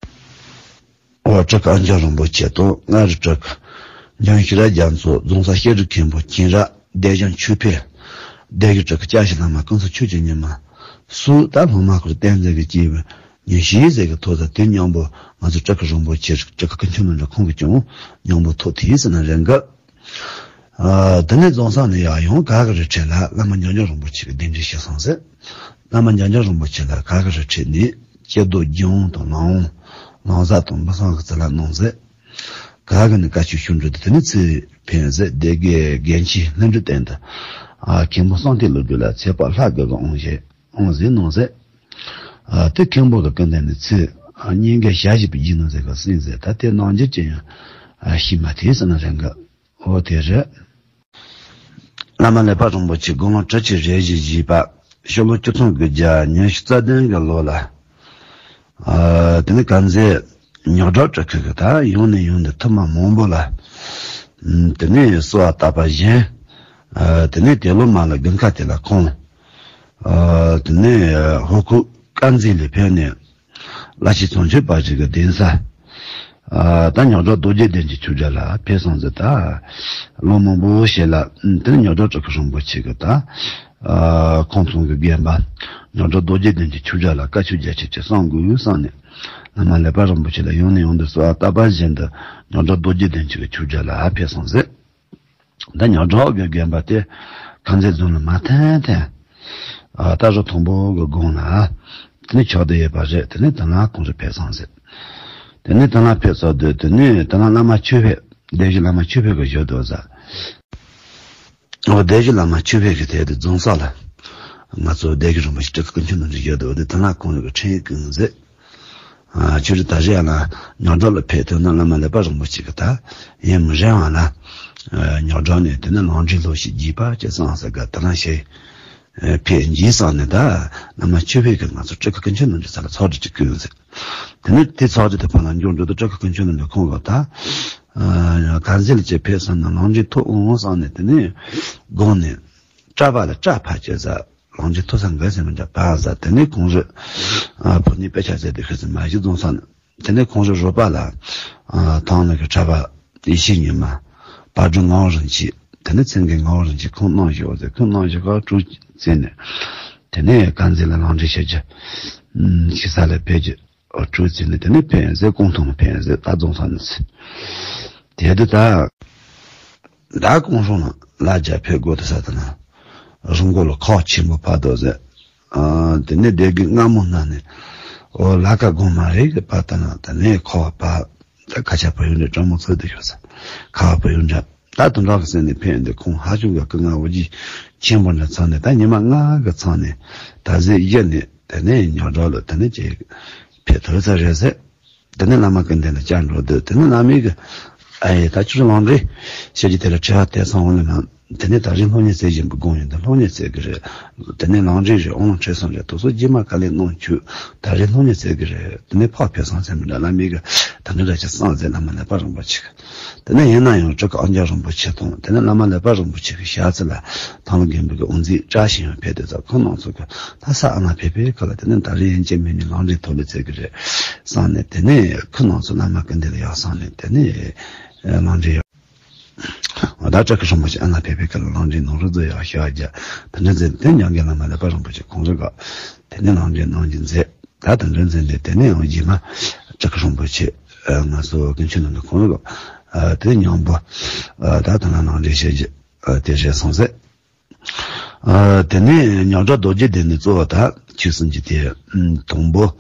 པོ། འོ་སྤྲུལ་སྐུ་ཨ་འཇམ་རིན་པོ་ཆེ་དང་། མངའ་རིས་སྤྲུལ་སྐུ་འཇམ་ཤེས་རབ་རྒྱ་མཚོ། རྫོང་སར་སྐྱབས་རྗེ་མཁན་པོ་མཁྱེན་རབ། སྡེ་གཞུང་ཆོས་འཕེལ། སྡེ་དགེ་སྤྲུལ་སྐུ་སྐྱབས་གཞི་བླ་མ་ཀུན་བཟང་ཆོས་ཀྱི་ཉི་མ། སོགས་ད་སློབ་མ་སྐོར་བསྟན་འཛིན་གྱི་སྐྱེས་བུ་ཉི་ཤུ་ཟེར་གྱི་ཐོག་ད་དེ་མཉམ་པོ་ང་ཚོ་སྤྲུལ་སྐུ་རིན་པོ་ཆེ་སྤྲུལ་སྐུ་ཀུན་མཁྱེན་རྣམ་གྲོལ་ཁོང་གིས་ཀྱང་མཉམ་པོ་ཐོག་དེའི་ཟེར་ན་རེ་འགའ། ཨ་དེ་ནས་རྫོང་སར་ནས་ཡར་ཡང་ག་གི་རི་ཁྲོད་ལ་བླ་མ་འཇམ་དབྱངས་རིན་པོ་ཆེ་གིས་གདན་འདྲེན་ཞུས་སོང་ཟེར། བླ་མ་འཇམ་དབྱངས་རིན་པོ་ཆེ་ལ་ག་གི་རི་ཁྲོད་ནས་སྐྱེ་རྡོ་རྒྱལ་དབང་དང་ལམ་དབང་ལམ་བཟང་དང་འབུམ་སངས་ཀྱི་ཚུལ་ལ་གནང་ཟེར། ག་གི་ནས་བཀའ་ཆོས་ཞུ་འགྲོ་དུས་དེ་ནས་ཚེ་འཕེལ་ཟེར། སྡེ་དགེ་རྒན་ཆེན་ལྷུན་གྲུབ་བསྟེན་དུ་ཨ་མཁན་པོ་གསང་བསྟོད་བློ་གྲོས་ལ་ཚེ་དཔག་ལྷ་དགུ་གི་དབང་ཞེས་དབང་ཟེར་གནང་ཟེར། ཨ་དེ་མཁན་པོ་གི་སྐུ་མདུན་ནས་ཚེ་ཨ་སྙན་བརྒྱུད་ཞལ་བཞི་པའི་རྒྱུད་ནོ་ཟེར་གི་གསན་ཟེར། ད་དེ་ནང་འགྱུར་ཅི་ཡང་ཨ་ཤེས་མ་ཐུབ་ཟེར་ན་རེ་འགའ། འོ་དེ་རེད། བླ་མ་ཀླད་པ་རིན་པོ་ཆེ་དགུང་ལོ་དྲུག་ཅུ་རེ་བཞི་བཞེས་པ། ཕྱི་ལོ་ཆིག་སྟོང་དགུ་བརྒྱ་ཉི་ཤུ་རྩ་བདུན་གི་ལོ་ལ། ཨ་དེ་ནས་དཀར་མཛེས་རྙོག་དྲ་སྤྲུལ་སྐུ་གིས་ད་ཡང་ནས་ཡང་དུ་ཐུན་མོང་མང་པོ་ལ་ཨམ་དེ་ནས་གསོལ་བ་བཏབ་པ་བཞིན། ཨ་དེ་ནས་དེ་ལོ་མ་ལ་དགུན་ཁ་དེ་ལ་ཁོང་ཨ་དེ་ནས་ཧོར་ཁུག་དཀར་མཛེས་ལ་ཕེབས་ནས། བླ་ཆེན་ཚངས་སྤྱོད་དཔལ་གྱི་གདན་ས། ཨ་ད་རྙོག་དྲ་རྡོ་རྗེ་གདན་གྱི་ཆོས་གྲྭ་ལ་ཕེབས་སོང་ཟེར། ད་ལོ་མང་པོ་ཞིག་ལ་དེ་ནས་རྙོག་དྲ་སྤྲུལ་སྐུ་རིན་པོ་ཆེ་གིས་ད་ཨ་ཁོང་ཚང་གི་དགོན་པ་རྙོག་དྲ་རྡོ་རྗེ་གདན་གྱི་ཆོས་གྲྭ་ལ་བཀའ་ཆོས་རྒྱ་ཆེ་ཆེ་གསུང་དགོས་གསུངས་ནས། བླ་མ་ཀླད་པ་རིན་པོ་ཆེ་ལ་ཡང་ནས་ཡང་དུ་གསོལ་བ་བཏབ་པ་བཞིན་དུ་རྙོག་དྲ་རྡོ་རྗེ་གདན་གྱི་ཆོས་གྲྭ་ལ་ཕེབས་སོང་ཟེར། ད་རྙོག་དྲ་གི་དགོན་པ་དེ་དཀར་མཛེས་རྫོང་ལ་མ་ཐོན་ཐོན། ཨ་ད་རུ་དང་པོ་གི་དགུང་ལ་དེ་ནས་ཆགས་བསྡད་ཡོད་པ་རེད། དེ་ནས་དེ་ལ་ཁོང་ཚོ་ཕེབས་སོང་ཟེར། དེ་ནས་དེ་ལ་ཕེབས་སོང་དུས་དེ་ནས་དེ་ལ་བླ་མ་ཆོས་འཕེལ། སྡེ་བཞི་བླ་མ་ཆོས་འཕེལ་གིས་བཞུགས་འདུག་ཟེར། འོ་སྡེ་བཞི་བླ་མ་ཆོས་འཕེལ་གིས་དེ་དུས་རྫོང་སར་ལ་ང་ཚོ་སྡེ་དགེ་རིན་པོ་ཆེ་སྤྲུལ་སྐུ་ཀུན་མཁྱེན་རྣམ་གྲོལ་བཞུགས་འདུག་དེ་དེ་ལ་ཁོང་ཚོ་གིས་འཕྲིན་ཡིག་བསྐུར་ཟེར། ཨ་ཆོས་རྗེ་ད་རེས་ཡང་ན་རྙོག་དྲ་ལ་ཕེབས་ཐུབ་ན་བླ་མ་ཀླད་པ་རིན་པོ་ཆེ་གིས་ད་ཡུན་མི་རིང་བ་ལ་ཨ་རྙོག་དྲ་ནས་དེ་ནས་ལམ་འབྲས་སློབ་ཞིག་བགྱིས་པ་ཅེས་གསུངས་ཟེར་གི། དེ་རིང་ཞིག་ཨ་ཕེབས་བགྱིས་གསུངས་ནས། ད་བླ་མ་ཆོས་འཕེལ་གིས་ང་ཚོ་སྤྲུལ་སྐུ་ཀུན་མཁྱེན་རྣམ་གྲོལ་ས་ལ་ཚོགས་སྒྲིག་ཅིག་བསྐུལ་ཟེར། དེ་ནས་དེ་ཚོགས་སྒྲིག་དེ་ཕར་ལ་འགྱོ་འགྲོ་དུས་སྤྲུལ་སྐུ་ཀུན་མཁྱེན་རྣམ་གྲོལ་ཁོང་གིས་ད་ཨ་དཀར་མཛེས་ལ་ཅིག་ཕེབས་སོང་ན་ལམ་འབྲས་ཐོབ་འོང་གསུངས་ནས། དེ་ནས་དགོངས་ནས། གྲྭ་པ་ལ་གྲྭ་ཕ་ཅེ་ཟ། གླང་ཆེན་ཐོ་ས་འགའ་ཟེར་མི་འདྲ་བ་ཟ། དེ་ནས་ཁོང་རི་ཕོ་ཉའི་དཔེ་ཆ་ཟེར་དེ་ཤི་ཟིན་མ་གཞི་རྫོང་ས་ནི། དེ་ནས་ཁོང་རི་རོ་པ་ལ་ཐང་ནི་གི་གྲྭ་པ་ཡེ་ཤེས་ཉི་མ། པ་སྒྲོ་ངག་དབང་རིན་ཆེན། དེ་ནས་མཚན་གི་ངག་དབང་རིན་ཆེན་ཁོང་གནང་བཞག་ཟེར། ཁོང་གནང་བཞག་ག་གྲུ་བཙན་ནས། དེ་ནས་དཀར་མཛེས་ལ་ལང་འདྲེན་བྱེད་རྒྱུ་ཤི་ས་ལ་ཕེབས་རྒྱུ། ཨོ་གྲུ་བཙན་ནས་དེ་ནས་ཕེབས་ཡོང་ཟེར། ཀོང་ཐང་ཕེབས་ཡོང་ཟེར། ད་རྫོང་ས་ནི་ཟེར། དེ་དུ་ད། ད་ཀོང་ཧྲོང་ལ་ལ་རྒྱ་ཕེབས་དགོས་དུ་ས་དུ་ན། རི་མགོ་ལ་ཁོག་ཆེན་པོ་ཕ་དོ་ཟེར། ཨ་དེ་ནས་སྡེ་དགེ་སྔ་མོ་ན་ནས། ཨོ་ལ་ཀ་དགོང་མ་རེད་གི་པ་ད་ན་དེ་ནས་ཁོག་པ། ད་ཁ་ཆ་བུ་ཡུན་ནས་གྲོང་མོ་ཚོད་དུ་ཤོར་ས། ཁ་བ་བུ་ཡུན་འདྲ། ད་དུ་འདྲ་གི་སེམས་ནས་ཕན་འདི་ཁོང་ཧ་ཅུ་ག་ཀི་ང་འོ་ཇི་ཆེན་པོ་འདྲ་ཚང་ནས། ད་ཉི་མ་ལྔ་གི་ཚང་ནས་ད་ཟེ་ཡེ་ནས་དེ་ནས་ཉོ་གྲོ་ལ་དེ་ནས་ཅེ་ཕེ་ཐོར་ཚ་རེད་ཟེར། དེ་ནས་བླ་མ་ཀུན་ལྡན་ལ་བཅར་འགྲོ་འདོད། དེ་ནས་བླ་མས་གི་ཨ་ཡེ་ད་ཁྱོད་ལང་རེ་ཤེས་ཀྱི་དེ་ལ་དྲི་བ་དེ་སོང་བ་ལ་ན། དེ་ནས་ད་རེས་སློབ་གཉེར་ཟེར་བཞིན་པའི་དགོངས་ཡོད་འདི་སློབ་གཉེར་ཟེར་གི་རེད། དེ་ནས་ལང་རེ་རེད། ཨོང་ཁྲེ་སོང་རེད། དུ་སོ་རྗེས་མ་ག་ལེ་གནང་ཆུ། ད་རེས་སློབ་གཉེར་ཟེར་གི་རེད། དེ་ནས་ཕག་ཕེ་སང་ཟེར་མི་འདྲ་བླ་མས་གི་ད་འདི་འདྲ་ཅི་སང་ཟེར། བླ་མ་ལེགས་པ་རིན་པོ་ཆེ་གི། དེ་ནས་ཡིན་ན་ཡང་སྤྲུལ་སྐུ་ཨ་མཇལ་རིན་པོ་ཆེ་དང་། དེ་ནས་བླ་མ་ལེགས་པ་རིན་པོ་ཆེ་གི་ཞལ་རྩི་ལ་ཐང་ལ་རྒན་པོ་གི་དབུ་འཛིན་བཀྲ་ཤིས་ཡང་ཕེབས་དེ་ཚོ་ཁོང་རྣམ་ཚོ་གི་ད་ས་ཨ་ན་ཕེབས་པའི་སྐབས་ལ། དེ་ནས་ད་རེས་ཡན་ཆད་མེད་ནས་ལང་རེ་ཐོག་ལ་ཚེ་གི་རེད་བསམ་ནས། དེ་ནས་ཁོ་རྣམ་ཚོ་བླ་མ་ཀུན་ལྡན་ལ་ཡག་བསམ་ནས། དེ་ནས་ལང་རེ་ཡག་ད་སྤྲུལ་སྐུ་རིན་པོ་ཆེ་ཨ་ན་ཕེབས་པའི་སྐབས་ལ་ལང་རེ་ནང་རུ་རྫོ་ཡག་ཤོག་རྒྱ་དེ་འདྲ་མཛད། དེ་མྱང་གི་བླ་མ་ལེགས་པ་རིན་པོ་ཆེ་ཁོང་རེ་ག་དེ་ནས་ལང་རེ་གནང་རྒྱུ་མཛད། ད་དེ་འདྲ་མཛད་ནས་དེ་ནས་ཡང་རྗེས་མ་སྤྲུལ་སྐུ་རིན་པོ་ཆེ་ང་ཚོ་ཀུན་མཁྱེན་ནང་གི་ཁོང་རེ་ག་དེ་མཉམ་པོ་ད་དེ་ན་ལང་རེ་བྱེད་རྒྱུ་དེ་རེད་སོང་ཟེར། ཨ་དེ་ནས་མྱང་གྲགས་རྡོ་རྗེ་གདན་ནས་གཙོ་བོ་ད་ཆོས་སྲིད་ཀྱི་དེ་དང་པོ།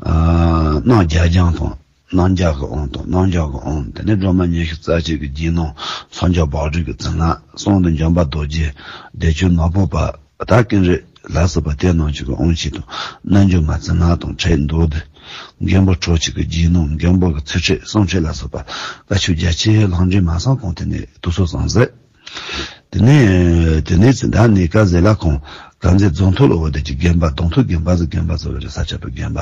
ཨ་སྣང་རྒྱ་རྐྱང་དང་། སྣང་རྒྱ་གི་དབང་དང་། སྣང་རྒྱ་གི་དབང་དེ་ནས་སྒྲོལ་མ་ཉི་ཤུ་རྩ་གཅིག་གི་རྗེས་གནང་། སངས་རྒྱས་བག་གྲོས་ཀྱི་མཚན་ལ། གསུང་དུ་འབྱོན་པ་རྡོ་རྗེ། བདེ་སྤྱོད་ནག་པོ་པ། ད་ཀུན་རིག་ལ་སོགས་པ་དེ་རྣམས་ཀྱི་དབང་ཆེན་དང་། རྣལ་འབྱོར་མ་མཚན་ལ་དང་ཕྲད་མདོ་སྡེ། མགོན་པོ་གྲོགས་གཅིག་གི་རྗེས་གནང་། མགོན་པོ་གི་ཚུལ་ཁྲིད་གསུང་ཁྲིད་ལ་སོགས་པ་བཀའ་ཆོས་རྒྱ་ཆེ་ལྷང་འདྲེས་མ་སང་གོང་དེ་ནས་དུ་སོ་སང་ཟེར། དེ་ནས་དེ་ནས་ད་ནི་ཀ་ཟེ་ལ་ཁོང་དཀར་མཛེས་རྫོང་ཐོག་ལ་འོ་དེ་ཀྱི་དགོན་པ། གདོང་ཐུག་དགོན་པ་ཟེར། དགོན་པ་ཟེར་བ་རེད། ས་ཆ་པའི་དགོན་པ།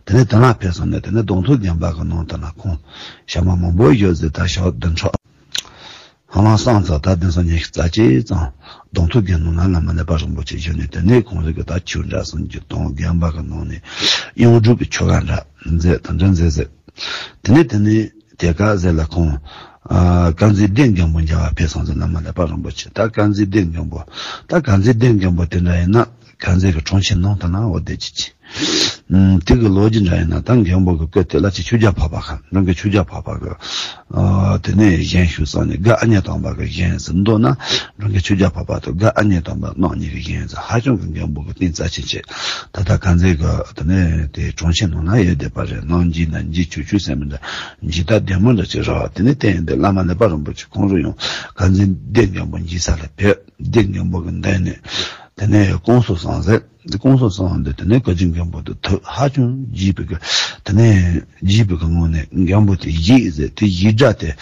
དེ་ནས་དེ་ལ་ཕེབས་སོང་ནས་དེ་ནས་གདོང་ཐུག་དགོན་པ་གི་ནང་དུ་ན་ཁོང་ཞག་མ་མང་པོ་ཡོད་ཟེར། ད་ཞག་བདུན་ཕྲག་ཧ་ལམ་སང་ཙང་ད་བདུན་ཕྲག་ཉི་ཤུ་རྩ་གཅིག་ཙམ་གདོང་ཐུག་དགོན་ནང་ལ་བླ་མ་ལེགས་པ་རིན་པོ་ཆེ་བཞུགས་ནས། དེ་ནས་ཁོང་རང་གི་ད་ཆོས་འདྲ་གསུང་རྒྱུ་དང་། དགོན་པ་གི་ནང་ནས་གཡུང་དྲུང་གི་ཆོ་ག་འདྲ་མཛད། དེ་འདྲ་མཛད་ཟེར། དེ་ནས་དེ་ནས་དེ་ཀ་ཟེར་ལ་ཁོང་ཨ་དཀར་མཛེས་གདན་མགོན་པོ་མཇལ་བར་ཕེབས་སོང་ཟེར། བླ་མ་ལེགས་པ་རིན་པོ་ཆེ། ད་དཀར་མཛེས་གདན་མགོན་པོ། ད་དཀར་མཛེས་གདན་མགོན་པོ་དེ་འདྲ་ཡིན་ན་དཀར་མཛེས་ཀྱི་གྲོང་ཁྱེར་ནང་དུ་ན་འོ་དེ་ཅི་ཅི། ཨུམ། དེ་གི་ལོ་རྒྱུས་འདྲ་ཡིན་ན། ད་མགོན་པོ་གི་སྐུ་དེ་ལ་ཅི་ཆོས་རྒྱལ་འཕགས་པ་ཁ་འགྲོ་མགོན་ཆོས་རྒྱལ་འཕགས་པ་གི་ཨ་དེ་ནས་བཞེངས་བཞུགས་སོང་ནས། དགའ་ཨ་མྱེས་སྟོན་པ་གི་བཞེངས་ཟེར་འདུག་ན། འགྲོ་མགོན་ཆོས་རྒྱལ་འཕགས་པ་དང་དགའ་ཨ་མྱེས་སྟོན་པ་རྣམ་གཉིས་ཀྱི་བཞེངས་ཟེར། ཧ་ཅང་གི་མགོན་པོ་གི་རྟེན་རྩ་ཆེན་ཆེ། ད་ལྟ་དཀར་མཛེས་གི་དེ་ནས་དེ་གྲོང་ཁྱེར་ནང་ན་ཡོད་བསྡད་པ་རེད། གནམ་རྒྱུད་ན་རྒྱུད་ཆོས་ཆོས་ཟེར་མི་འདྲ་འཇིག་ད་བདེ་མོ་འདྲ་ཅིག་རེད། དེ་ནས་བསྟན་འདི་བླ་མ་ལེགས་པ་རིན་པོ་ཆེ་ཁོང་རུ་ཡང་དཀར་མཛེས་གདན་མགོན་པོ་མཇལ་ས་ལ་ཕེབས། གདན་མགོན་པོ་གི་མདུན་ནས་དེ་ནས་སྐུ་གསུང་ཐུགས་ཟེར། འདི་སྐུ་གསུང་ཐུགས་འདི་དེ་ནས་བཀའ་བརྒྱུད་མགོན་པོ་འདི་ཐུགས་ཧ་ཅང་དགྱེས་པའི་གི་དེ་ནས་དགྱེས་པའི་གི་ངང་ནས་མགོན་པོ་དེ་བཞེས་ཟེར། དེ་བཞེས་སྒྲ་དེ་